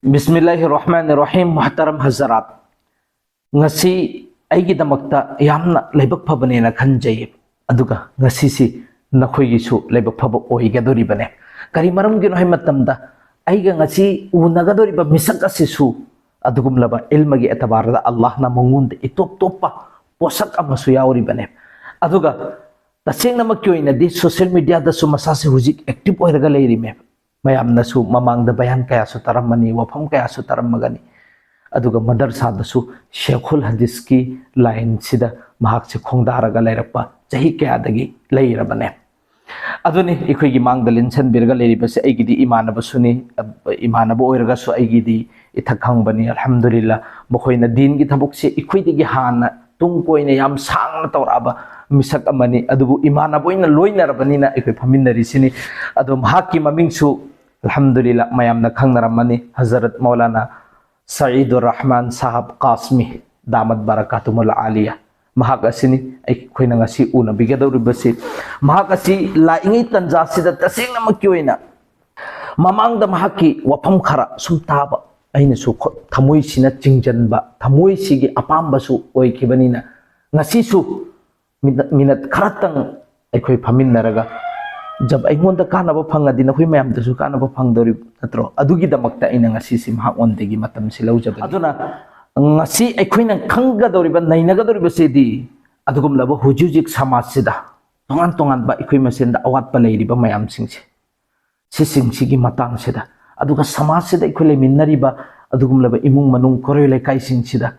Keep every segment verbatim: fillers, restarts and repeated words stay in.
ꯕꯤꯁꯃꯤꯜꯂꯥꯍꯤꯔ ꯔꯍꯃꯥꯅꯤꯔ ꯔꯍꯤꯝ꯫ ꯃꯨꯍꯇꯔꯝ ꯍꯖꯔꯥꯠ, ꯉꯁꯤ ꯑꯩꯒꯤꯗꯃꯛꯇ ꯌꯥꯝꯅ ꯂꯥꯏꯕꯛ ꯐꯕꯅꯦꯅ ꯈꯟꯖꯩ, ꯑꯗꯨꯒ ꯉꯁꯤꯁꯤ ꯅꯈꯣꯏꯒꯤꯁꯨ ꯂꯥꯏꯕꯛ ꯐꯕ ꯑꯣꯏꯒꯗꯧꯔꯤꯕꯅꯦ꯫ ꯀꯔꯤ ꯃꯔꯝꯒꯤꯅꯣ ꯍꯥꯏꯕ ꯃꯇꯝꯗ, ꯑꯩꯒ ꯉꯁꯤ ꯎꯅꯒꯗꯧꯔꯤꯕ ꯃꯤꯁꯛ ꯑꯁꯤꯁꯨ ꯑꯗꯨꯒꯨꯝꯂꯕ ꯏꯜꯃꯒꯤ ꯑꯦꯇꯕꯥꯔꯗ ꯑꯜꯂꯥꯍꯅ ꯃꯉꯣꯟꯗ ꯏꯇꯣꯞ ꯇꯣꯞꯄ ꯄꯣꯠꯁꯛ ꯑꯃꯁꯨ ꯌꯥꯎꯔꯤꯕꯅꯦ꯫ ꯑꯗꯨꯒ ꯇꯁꯦꯡꯅꯃꯛꯀꯤ ꯑꯣꯏꯅꯗꯤ ꯁꯣꯁꯤꯌꯦꯜ ꯃꯤꯗꯤꯌꯥꯗꯁꯨ ꯃꯁꯥꯁꯦ ꯍꯧꯖꯤꯛ ꯑꯦꯛꯇꯤꯚ ꯑꯣꯏꯔꯒ ꯂꯩꯔꯤꯃꯦ꯫ ꯃꯌꯥꯝꯅꯁꯨ ꯃꯃꯥꯡꯗ ꯕꯌꯥꯟ ꯀꯌꯥꯁꯨ ꯇꯥꯔꯝꯃꯅꯤ, ꯋꯥꯐꯝ ꯀꯌꯥꯁꯨ ꯇꯥꯔꯝꯃꯒꯅꯤ꯫ ꯑꯗꯨꯒ ꯃꯗꯔꯁꯥꯗꯁꯨ ꯁꯦꯈꯨꯜ ꯍꯗꯤꯁꯀꯤ ꯂꯥꯏꯟꯁꯤꯗ ꯃꯍꯥꯛꯁꯦ ꯈꯣꯡꯗꯥꯔꯒ ꯂꯩꯔꯛꯄ ꯆꯍꯤ ꯀꯌꯥꯗꯒꯤ ꯂꯩꯔꯕꯅꯦ꯫ ꯑꯗꯨꯅꯤ ꯑꯩꯈꯣꯏꯒꯤ ꯃꯥꯡꯗ ꯂꯦꯟꯁꯟꯕꯤꯔꯒ ꯂꯩꯔꯤꯕꯁꯦ꯫ ꯑꯩꯒꯤꯗꯤ ꯏꯃꯥꯟꯅꯕꯁꯨꯅꯤ, ꯏꯃꯥꯟꯅꯕ ꯑꯣꯏꯔꯒꯁꯨ ꯑꯩꯒꯤꯗꯤ ꯏꯊꯛ ꯈꯪꯕꯅꯤ꯫ ꯑꯜꯍꯝꯗꯨꯂꯤꯜꯂꯥ, ꯃꯈꯣꯏꯅ ꯗꯤꯟꯒꯤ ꯊꯕꯛꯁꯦ ꯑꯩꯈꯣꯏꯗꯒꯤ ꯍꯥꯟꯅ ꯇꯨꯡ ꯀꯣꯏꯅ ꯌꯥꯝ ꯁꯥꯡꯅ ꯇꯧꯔꯛꯑꯕ ꯃꯤꯁꯛ ꯑꯃꯅꯤ꯫ ꯑꯗꯨꯕꯨ ꯏꯃꯥꯟꯅꯕ ꯑꯣꯏꯅ ꯂꯣꯏꯅꯔꯕꯅꯤꯅ ꯑꯩꯈꯣꯏ ꯐꯝꯃꯤꯟꯅꯔꯤꯁꯤꯅꯤ꯫ ꯑꯗꯣ ꯃꯍꯥꯛꯀꯤ ꯃꯃꯤꯡꯁꯨ ꯑꯜꯍꯝꯗꯨꯂꯤꯜꯂꯥ ꯃꯌꯥꯝꯅ ꯈꯪꯅꯔꯝꯃꯅꯤ, ꯍꯖꯔꯠ ꯃꯧꯂꯥꯅꯥ ꯁꯌꯤꯗꯨꯔ ꯔꯍꯃꯥꯟ ꯁꯥꯍꯕ ꯀꯥꯁꯃꯤ ꯗꯥꯃꯠ ꯕꯔꯀꯥꯇꯨꯃꯨꯜ ꯑꯥꯂꯤꯌꯥ꯫ ꯃꯍꯥꯛ ꯑꯁꯤꯅꯤ ꯑꯩꯈꯣꯏꯅ ꯉꯁꯤ ꯎꯅꯕꯤꯒꯗꯧꯔꯤꯕꯁꯤ꯫ ꯃꯍꯥꯛ ꯑꯁꯤ ꯂꯥꯛꯏꯉꯩ ꯇꯟꯖꯥꯁꯤꯗ ꯇꯁꯦꯡꯅꯃꯛꯀꯤ ꯑꯣꯏꯅ ꯃꯃꯥꯡꯗ ꯃꯍꯥꯛꯀꯤ ꯋꯥꯐꯝ ꯈꯔ ꯁꯨꯝ ꯇꯥꯕ, ꯑꯩꯅꯁꯨ ꯈꯨ-, ꯊꯃꯣꯏꯁꯤꯅ ꯆꯤꯡꯁꯤꯟꯕ, ꯊꯃꯣꯏꯁꯤꯒꯤ ꯑꯄꯥꯝꯕꯁꯨ ꯑꯣꯏꯈꯤꯕꯅꯤꯅ, ꯉꯁꯤꯁꯨ ꯃꯤꯅꯠ, ꯃꯤꯅꯠ ꯈꯔꯇꯪ ꯑꯩꯈꯣꯏ ꯐꯝꯃꯤꯟꯅꯔꯒ, ꯖꯕ ꯑꯩꯉꯣꯟꯗ ꯀꯥꯟꯅꯕ ꯐꯪꯉꯗꯤ ꯅꯈꯣꯏ ꯃꯌꯥꯝꯗꯁꯨ ꯀꯥꯟꯅꯕ ꯐꯪꯗꯧꯔꯤꯕ ꯅꯠꯇ꯭ꯔꯣ? ꯑꯗꯨꯒꯤꯗꯃꯛꯇ ꯑꯩꯅ ꯉꯁꯤꯁꯤ ꯃꯍꯥꯛꯉꯣꯟꯗꯒꯤ ꯃꯇꯝꯁꯤ ꯂꯧꯖꯕꯅꯤ꯫ ꯑꯗꯨꯅ ꯉꯁꯤ ꯑꯩꯈꯣꯏꯅ ꯈꯪꯒꯗꯧꯔꯤꯕ, ꯅꯩꯅꯒꯗꯧꯔꯤꯕꯁꯤꯗꯤ ꯑꯗꯨꯒꯨꯝꯂꯕ ꯍꯧꯖꯤꯛ ꯍꯧꯖꯤꯛ ꯁꯃꯥꯖꯁꯤꯗ ꯇꯣꯉꯥꯟ ꯇꯣꯉꯥꯟꯕ ꯑꯩꯈꯣꯏ ꯃꯁꯦꯟꯗ ꯑꯋꯥꯠꯄ ꯂꯩꯔꯤꯕ ꯃꯌꯥꯝꯁꯤꯡꯁꯦ, ꯁꯤꯁꯤꯡꯁꯤꯒꯤ ꯃꯇꯥꯡꯁꯤꯗ, ꯑꯗꯨꯒ ꯁꯃꯥꯖꯁꯤꯗ ꯑꯩꯈꯣꯏ ꯂꯩꯃꯤꯟꯅꯔꯤꯕ ꯑꯗꯨꯒꯨꯝꯂꯕ ꯏꯃꯨꯡ ꯃꯅꯨꯡ, ꯀꯩꯔꯣꯏ ꯂꯩꯀꯥꯏꯁꯤꯡꯁꯤꯗ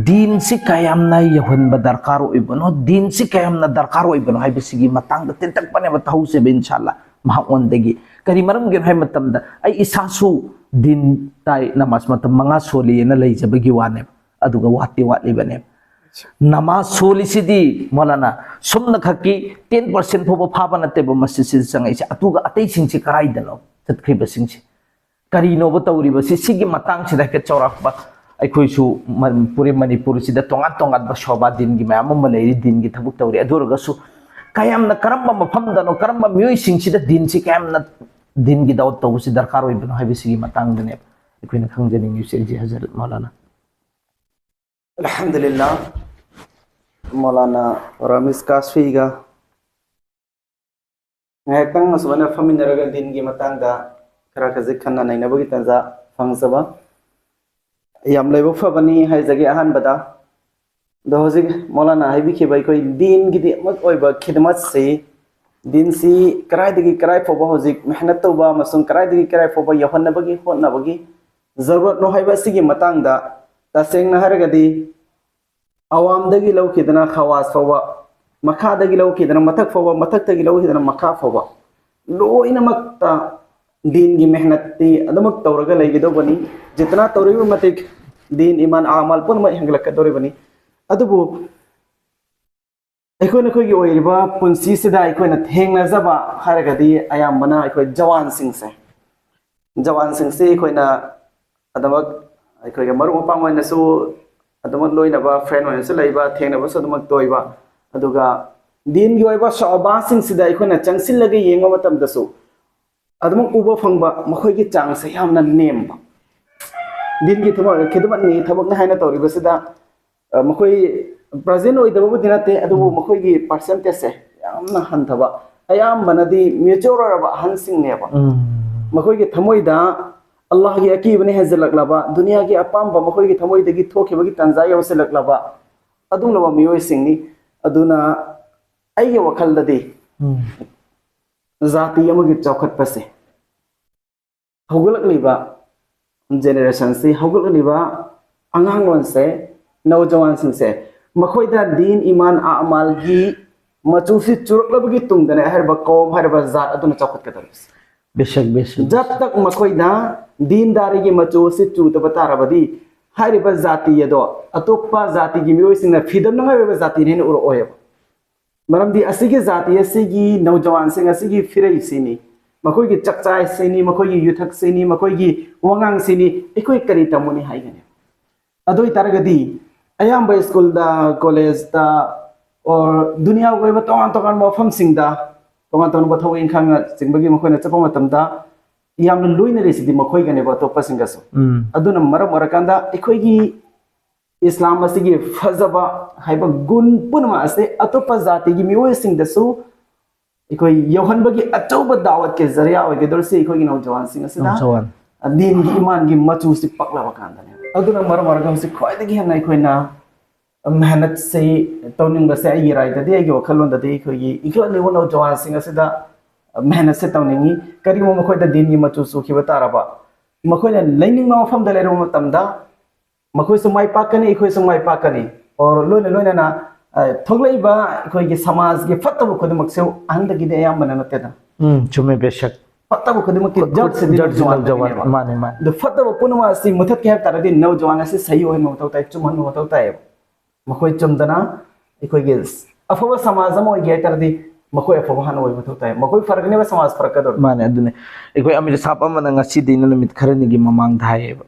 ꯗꯤꯟꯁꯤ ꯀꯌꯥꯝꯅ ꯌꯧꯍꯟꯕ ꯗꯔꯀꯥꯔ ꯑꯣꯏꯕꯅꯣ, ꯗꯤꯟꯁꯤ ꯀꯌꯥꯝꯅ ꯗꯔꯀꯥꯔ ꯑꯣꯏꯕꯅꯣ ꯍꯥꯏꯕꯁꯤꯒꯤ ꯃꯇꯥꯡꯗ ꯇꯦꯟꯇꯛꯄꯅꯦꯕ ꯇꯧꯍꯧꯁꯦꯕ, ꯏꯟꯁꯥꯜꯂꯥ, ꯃꯍꯥꯛꯉꯣꯟꯗꯒꯤ꯫ ꯀꯔꯤ ꯃꯔꯝꯒꯤꯅꯣ ꯍꯥꯏꯕ ꯃꯇꯝꯗ, ꯑꯩ ꯏꯁꯥꯁꯨ ꯗꯤꯟ ꯇꯥꯏ, ꯅꯃꯥꯖ ꯃꯇꯝ ꯃꯉꯥ ꯁꯣꯜꯂꯤꯑꯅ ꯂꯩꯖꯕꯒꯤ ꯋꯥꯅꯦꯕ, ꯑꯗꯨꯒ ꯋꯥꯠꯇꯤ ꯋꯥꯠꯂꯤꯕꯅꯦꯕ꯫ ꯅꯃꯥꯖ ꯁꯣꯜꯂꯤꯁꯤꯗꯤ, ꯃꯧꯂꯥꯅꯥ, ꯁꯨꯝꯅ ꯈꯛꯀꯤ ꯇꯦꯟ ꯄꯥꯔꯁꯦꯟ ꯐꯥꯎꯕ ꯐꯥꯕ ꯅꯠꯇꯦꯕ ꯃꯁꯤꯁꯤꯗ ꯆꯪꯉꯛꯏꯁꯦ, ꯑꯗꯨꯒ ꯑꯇꯩꯁꯤꯡꯁꯤ ꯀꯔꯥꯏꯗꯅꯣ ꯆꯠꯈ꯭ꯔꯤꯕꯁꯤꯡꯁꯤ? ꯀꯔꯤꯅꯣꯕ ꯇꯧꯔꯤꯕꯁꯤ? ꯁꯤꯒꯤ ꯃꯇꯥꯡꯁꯤꯗ ꯍꯥꯏꯐꯦꯠ ꯆꯥꯎꯔꯥꯛꯄ, ꯑꯩꯈꯣꯏꯁꯨ ꯃꯅꯤꯄꯨꯔꯤ, ꯃꯅꯤꯄꯨꯔꯁꯤꯗ ꯇꯣꯉꯥꯟ ꯇꯣꯉꯥꯟꯕ ꯁꯣꯕꯥ ꯗꯤꯟꯒꯤ ꯃꯌꯥꯝ ꯑꯃ ꯂꯩꯔꯤ, ꯗꯤꯟꯒꯤ ꯊꯕꯛ ꯇꯧꯔꯤ꯫ ꯑꯗꯨ ꯑꯣꯏꯔꯒꯁꯨ ꯀꯌꯥꯝꯅ, ꯀꯔꯝꯕ ꯃꯐꯝꯗꯅꯣ, ꯀꯔꯝꯕ ꯃꯤꯑꯣꯏꯁꯤꯡꯁꯤꯗ ꯗꯤꯟꯁꯤ ꯀꯌꯥꯝꯅ, ꯗꯤꯟꯒꯤ ꯗꯥꯋꯠ ꯇꯧꯕꯁꯤ ꯗꯔꯀꯥꯔ ꯑꯣꯏꯕꯅꯣ ꯍꯥꯏꯕꯁꯤꯒꯤ ꯃꯇꯥꯡꯗꯅꯦꯕ ꯑꯩꯈꯣꯏꯅ ꯈꯪꯖꯅꯤꯡꯉꯤꯁꯦ ꯑꯩꯁꯦ ꯍꯖꯔꯠ ꯃꯧꯂꯥꯅꯥ꯫ ꯑꯜꯍꯝꯗꯨꯂꯤꯜꯂꯥ, ꯃꯧꯂꯥꯅꯥ ꯔꯥꯃꯤꯁ ꯀꯥꯁꯐꯤꯒ ꯉꯥꯏꯍꯥꯛꯇꯪ ꯑꯁꯨꯃꯥꯏꯅ ꯐꯝꯃꯤꯟꯅꯔꯒ ꯗꯤꯟꯒꯤ ꯃꯇꯥꯡꯗ ꯈꯔ ꯈꯖꯤꯛ ꯈꯟꯅ ꯅꯩꯅꯕꯒꯤ ꯇꯥꯟꯖꯥ ꯐꯪꯖꯕ ꯌꯥꯝ ꯂꯥꯏꯕꯛ ꯐꯕꯅꯤ ꯍꯥꯏꯖꯒꯦ ꯑꯍꯥꯟꯕꯗ꯫ ꯑꯗꯣ ꯍꯧꯖꯤꯛ ꯃꯧꯂꯥꯅꯥ ꯍꯥꯏꯕꯤꯈꯤꯕ ꯑꯩꯈꯣꯏ ꯗꯤꯟꯒꯤꯗꯃꯛ ꯑꯣꯏꯕ ꯈꯤꯗꯃꯠꯁꯤ, ꯗꯤꯟꯁꯤ ꯀꯗꯥꯏꯗꯒꯤ ꯀꯗꯥꯏ ꯐꯥꯎꯕ ꯍꯧꯖꯤꯛ ꯃꯦꯍꯅꯠ ꯇꯧꯕ ꯑꯃꯁꯨꯡ ꯀꯗꯥꯏꯗꯒꯤ ꯀꯗꯥꯏ ꯐꯥꯎꯕ ꯌꯧꯍꯟꯅꯕꯒꯤ ꯍꯣꯠꯅꯕꯒꯤ ꯖꯔꯨꯔꯠꯅꯣ ꯍꯥꯏꯕ ꯑꯁꯤꯒꯤ ꯃꯇꯥꯡꯗ ꯇꯁꯦꯡꯅ ꯍꯥꯏꯔꯒꯗꯤ ꯑꯋꯥꯝꯗꯒꯤ ꯂꯧꯈꯤꯗꯅ ꯈꯋꯥꯁ ꯐꯥꯎꯕ, ꯃꯈꯥꯗꯒꯤ ꯂꯧꯈꯤꯗꯅ ꯃꯊꯛ ꯐꯥꯎꯕ, ꯃꯊꯛꯇꯒꯤ ꯂꯧꯈꯤꯗꯅ ꯃꯈꯥ ꯐꯥꯎꯕ ꯂꯣꯏꯅꯃꯛꯇ ꯗꯤꯟꯒꯤ ꯃꯦꯍꯅꯠꯇꯤ ꯑꯗꯨꯃꯛ ꯇꯧꯔꯒ ꯂꯩꯒꯗꯧꯕꯅꯤ꯫ ꯖꯤꯇꯅꯥ ꯇꯧꯔꯤꯕ ꯃꯇꯤꯛ ꯗꯤꯟ, ꯏꯃꯥꯟ, ꯑꯃꯥꯜ ꯄꯨꯝꯅꯃꯛ ꯍꯦꯟꯒꯠꯂꯛꯀꯗꯧꯔꯤꯕꯅꯤ꯫ ꯑꯗꯨꯕꯨ ꯑꯩꯈꯣꯏ ꯅꯈꯣꯏꯒꯤ ꯑꯣꯏꯔꯤꯕ ꯄꯨꯟꯁꯤꯁꯤꯗ ꯑꯩꯈꯣꯏꯅ ꯊꯦꯡꯅꯖꯕ ꯍꯥꯏꯔꯒꯗꯤ ꯑꯌꯥꯝꯕꯅ ꯑꯩꯈꯣꯏ ꯖꯋꯥꯟꯁꯤꯡꯁꯦ, ꯖꯋꯥꯟꯁꯤꯡꯁꯤ ꯑꯩꯈꯣꯏꯅ ꯑꯗꯨꯃꯛ ꯑꯩꯈꯣꯏꯒ ꯃꯔꯨꯞ ꯃꯄꯥꯡ ꯑꯣꯏꯅꯁꯨ ꯑꯗꯨꯃꯛ ꯂꯣꯏꯅꯕ, ꯐ꯭ꯔꯦꯟ ꯑꯣꯏꯅꯁꯨ ꯂꯩꯕ, ꯊꯦꯡꯅꯕꯁꯨ ꯑꯗꯨꯃꯛ ꯇꯣꯏꯕ꯫ ꯑꯗꯨꯒ ꯗꯤꯟꯒꯤ ꯑꯣꯏꯕ ꯁꯣꯕꯥꯁꯤꯡꯁꯤꯗ ꯑꯩꯈꯣꯏꯅ ꯆꯪꯁꯤꯜꯂꯒ ꯌꯦꯡꯕ ꯃꯇꯝꯗꯁꯨ ꯑꯗꯨꯃꯛ ꯎꯕ ꯐꯪꯕ ꯃꯈꯣꯏꯒꯤ ꯆꯥꯡꯁꯦ ꯌꯥꯝꯅ ꯅꯦꯝꯕ꯫ ꯗꯤꯟꯒꯤ ꯊꯕꯛ ꯈꯤꯗꯃꯠꯅꯤ ꯊꯕꯛꯅꯤ ꯍꯥꯏꯅ ꯇꯧꯔꯤꯕꯁꯤꯗ ꯑ, ꯃꯈꯣꯏ ꯄ꯭ꯔꯖꯦꯟ ꯑꯣꯏꯗꯕꯕꯨꯗꯤ ꯅꯠꯇꯦ, ꯑꯗꯨꯕꯨ ꯎꯝ꯫ ꯃꯈꯣꯏꯒꯤ ꯄꯥꯔꯁꯦꯟꯇꯦꯖꯁꯦ ꯌꯥꯝꯅ ꯍꯟꯊꯕ꯫ ꯑꯌꯥꯝꯕꯅꯗꯤ ꯃꯦꯆꯣꯔ ꯑꯣꯏꯔꯕ ꯑꯍꯟꯁꯤꯡꯅꯦꯕ꯫ ꯎꯝ꯫ ꯃꯈꯣꯏꯒꯤ ꯊꯃꯣꯏꯗ ꯑꯜꯂꯥꯍꯒꯤ ꯑꯀꯤꯕꯅ ꯍꯦꯟꯖꯜꯂꯛꯂꯕ, ꯗꯨꯅꯤꯌꯥꯒꯤ ꯑꯄꯥꯝꯕ ꯃꯈꯣꯏꯒꯤ ꯊꯃꯣꯏꯗꯒꯤ ꯊꯣꯛꯈꯤꯕꯒꯤ ꯇꯥꯟꯖꯥ ꯌꯧꯁꯤꯜꯂꯛꯂꯕ ꯑꯗꯨꯒꯨꯝꯂꯕ ꯃꯤꯑꯣꯏꯁꯤꯡꯅꯤ꯫ ꯑꯗꯨꯅ ꯑꯩꯒꯤ ꯋꯥꯈꯜꯗꯗꯤ ꯎꯝ꯫ ꯖꯥꯇꯤ ꯑꯃꯒꯤ ꯆꯥꯎꯈꯠꯄꯁꯦ ꯍꯧꯒꯠꯂꯛꯂꯤꯕ ꯖꯦꯅꯦꯔꯦꯁꯟꯁꯤ, ꯍꯧꯒꯠꯂꯛꯂꯤꯕ ꯑꯉꯥꯡꯂꯣꯟꯁꯦ, ꯅꯧꯖꯋꯥꯟꯁꯤꯡꯁꯦ, ꯃꯈꯣꯏꯗ ꯗꯤꯟ, ꯏꯃꯥꯟ, ꯑꯃꯥꯜꯒꯤ ꯃꯆꯨꯁꯤ ꯆꯨꯔꯛꯂꯕꯒꯤ ꯇꯨꯡꯗꯅꯦ ꯍꯥꯏꯔꯤꯕ ꯀꯧꯝ, ꯍꯥꯏꯔꯤꯕ ꯖꯥꯠ ꯑꯗꯨꯅ ꯆꯥꯎꯈꯠꯀꯗꯧꯔꯤꯕꯁꯦ꯫ ꯕꯦꯁꯛ, ꯕꯦꯁꯛ꯫ ꯖꯕ ꯇꯛ ꯃꯈꯣꯏꯗ ꯗꯤꯟꯗꯥꯔꯤꯒꯤ ꯃꯆꯨ ꯑꯁꯤ ꯆꯨꯗꯕ ꯇꯥꯔꯕꯗꯤ ꯍꯥꯏꯔꯤꯕ ꯖꯥꯇꯤ ꯑꯗꯣ ꯑꯇꯣꯞꯄ ꯖꯥꯇꯤꯒꯤ ꯃꯤꯑꯣꯏꯁꯤꯡꯅ ꯐꯤꯗꯝꯅꯉꯥꯏ ꯑꯣꯏꯕ ꯖꯥꯇꯤꯅꯤ ꯍꯥꯏꯅ ꯎꯔꯛꯑꯣꯏꯕ꯫ ꯃꯔꯝꯗꯤ ꯑꯁꯤꯒꯤ ꯖꯥꯇꯤ ꯑꯁꯤꯒꯤ ꯅꯧꯖꯋꯥꯟꯁꯤꯡ ꯑꯁꯤꯒꯤ ꯐꯤꯔꯩꯁꯤꯅꯤ, ꯃꯈꯣꯏꯒꯤ ꯆꯥꯛꯆꯥꯏꯁꯤꯅꯤ, ꯃꯈꯣꯏꯒꯤ ꯌꯨꯊꯛꯁꯤꯅꯤ, ꯃꯈꯣꯏꯒꯤ ꯋꯥꯉꯥꯡꯁꯤꯅꯤ, ꯑꯩꯈꯣꯏ ꯀꯔꯤ ꯇꯝꯃꯨꯅꯤ ꯍꯥꯏꯒꯅꯤ? ꯑꯗꯨ ꯑꯣꯏꯇꯥꯔꯒꯗꯤ ꯑꯌꯥꯝꯕ ꯁ꯭ꯀꯨꯜꯗ, ꯀꯣꯂꯦꯖꯇ, ꯑꯣꯔ ꯗꯨꯅꯤꯌꯥꯒꯤ ꯑꯣꯏꯕ ꯇꯣꯉꯥꯟ ꯇꯣꯉꯥꯟꯕ ꯃꯐꯝꯁꯤꯡꯗ ꯇꯣꯉꯥꯟ ꯇꯣꯉꯥꯟꯕ ꯊꯕꯛ ꯏꯪꯈꯥꯡꯅꯆꯤꯡꯕꯒꯤ ꯃꯈꯣꯏꯅ ꯆꯠꯄ ꯃꯇꯝꯗ ꯌꯥꯝꯅ ꯂꯣꯏꯅꯔꯤꯁꯤꯗꯤ ꯃꯈꯣꯏꯒꯅꯦꯕ, ꯑꯇꯣꯞꯄꯁꯤꯡꯒꯁꯨ꯫ ꯑꯗꯨꯅ ꯃꯔꯝ ꯑꯣꯏꯔꯀꯥꯟꯗ ꯑꯩꯈꯣꯏꯒꯤ ꯏꯁꯂꯥꯝ ꯑꯁꯤꯒꯤ ꯐꯖꯕ ꯍꯥꯏꯕ ꯒꯨꯟ ꯄꯨꯝꯅꯃꯛ ꯑꯁꯦ ꯑꯇꯣꯞꯄ ꯖꯥꯇꯤꯒꯤ ꯃꯤꯑꯣꯏꯁꯤꯡꯗꯁꯨ ꯑꯩꯈꯣꯏ ꯌꯧꯍꯟꯕꯒꯤ ꯑꯆꯧꯕ ꯗꯥꯋꯠꯀꯤ ꯖꯔꯤꯌꯥ ꯑꯣꯏꯒꯗꯧꯔꯤꯁꯤ ꯑꯩꯈꯣꯏꯒꯤ ꯅꯧꯖꯋꯥꯟꯁꯤꯡ ꯑꯁꯤꯗ ꯅꯧꯖꯋꯥꯟ꯫ ꯗꯤꯟꯒꯤ ꯏꯃꯥꯟꯒꯤ ꯃꯆꯨꯁꯤ ꯄꯛꯂꯕ ꯀꯥꯟꯗꯅꯦ꯫ ꯑꯗꯨꯅ ꯃꯔꯝ ꯑꯣꯏꯔꯒ ꯍꯧꯖꯤꯛ ꯈ꯭ꯋꯥꯏꯗꯒꯤ ꯍꯦꯟꯅ ꯑꯩꯈꯣꯏꯅ ꯃꯦꯍꯅꯠꯁꯤ ꯇꯧꯅꯤꯡꯕꯁꯦ, ꯑꯩꯒꯤ ꯔꯥꯏꯗꯗꯤ, ꯑꯩꯒꯤ ꯋꯥꯈꯜꯂꯣꯟꯗꯗꯤ, ꯑꯩꯈꯣꯏꯒꯤ ꯏꯟꯈꯠꯂꯛꯂꯤꯕ ꯅꯧꯖꯋꯥꯟꯁꯤꯡ ꯑꯁꯤꯗ ꯃꯦꯍꯅꯠꯁꯦ ꯇꯧꯅꯤꯡꯉꯤ꯫ ꯀꯔꯤꯒꯨꯝꯕ ꯃꯈꯣꯏꯗ ꯗꯤꯟꯒꯤ ꯃꯆꯨ ꯆꯨꯈꯤꯕ ꯇꯥꯔꯕ, ꯃꯈꯣꯏꯅ ꯂꯩꯅꯤꯡꯕ ꯃꯐꯝꯗ ꯂꯩꯔꯨꯕ ꯃꯇꯝꯗ ꯃꯈꯣꯏꯁꯨ ꯃꯥꯏ ꯄꯥꯛꯀꯅꯤ, ꯑꯩꯈꯣꯏꯁꯨ ꯃꯥꯏ ꯄꯥꯛꯀꯅꯤ꯫ ꯑꯣꯔ ꯂꯣꯏꯅ ꯂꯣꯏꯅꯅ, ꯑ, ꯊꯣꯛꯂꯛꯏꯕ ꯑꯩꯈꯣꯏꯒꯤ ꯁꯃꯥꯖꯒꯤ ꯐꯠꯇꯕ ꯈꯨꯗꯤꯡꯃꯛꯁꯨ ꯑꯍꯟꯗꯒꯤꯗꯤ ꯑꯌꯥꯝꯕꯅ ꯅꯠꯇꯦꯗ꯫ ꯎꯝ, ꯆꯨꯝꯃꯦ, ꯕꯦꯁꯛ꯫ ꯐꯠꯇꯕ ꯈꯨꯗꯤꯡꯃꯛꯇꯤ ꯈꯨ-, ꯈꯨ-, ꯖꯠꯁꯤꯗꯤ ꯖꯠꯁꯤ ꯅꯧꯖꯋꯥꯟꯗꯒꯤꯅꯦꯕ꯫ ꯅꯧꯖꯋꯥꯟ, ꯃꯥꯅꯦ, ꯃꯥꯅꯦ꯫ ꯑꯗꯨ ꯐꯠꯇꯕ ꯄꯨꯝꯅꯃꯛ ꯑꯁꯤ ꯃꯨꯊꯠꯀꯦ ꯍꯥꯏꯕ ꯇꯥꯔꯗꯤ ꯅꯧꯖꯋꯥꯟ ꯑꯁꯤ ꯁꯍꯤ ꯑꯣꯏꯍꯟꯕ ꯃꯊꯧ ꯇꯥꯏ, ꯆꯨꯝꯍꯟꯕ ꯃꯊꯧ ꯇꯥꯏꯌꯦꯕ꯫ ꯃꯈꯣꯏ ꯆꯨꯝꯗꯅ ꯑꯩꯈꯣꯏꯒꯤ ꯑꯐꯕ ꯁꯃꯥꯖ ꯑꯃ ꯑꯣꯏꯒꯦ ꯍꯥꯏ ꯇꯥꯔꯗꯤ ꯃꯈꯣꯏ ꯑꯐꯕ ꯍꯥꯟꯅ ꯑꯣꯏꯕ ꯃꯊꯧ ꯇꯥꯏ꯫ ꯃꯈꯣꯏ ꯐꯔꯛꯀꯅꯦꯕ ꯁꯃꯥꯖ ꯐꯔꯛꯀꯗꯧꯔꯤꯕ꯫ ꯃꯥꯅꯦ, ꯑꯗꯨꯅꯦ꯫ ꯑꯩꯈꯣꯏ ꯑꯃꯤꯔ ꯁꯥꯍꯕ ꯑꯃꯅ ꯉꯁꯤꯗꯩꯅ ꯅꯨꯃꯤꯠ ꯈꯔꯅꯤꯒꯤ ꯃꯃꯥꯡꯗ ꯍꯥꯏꯌꯦꯕ,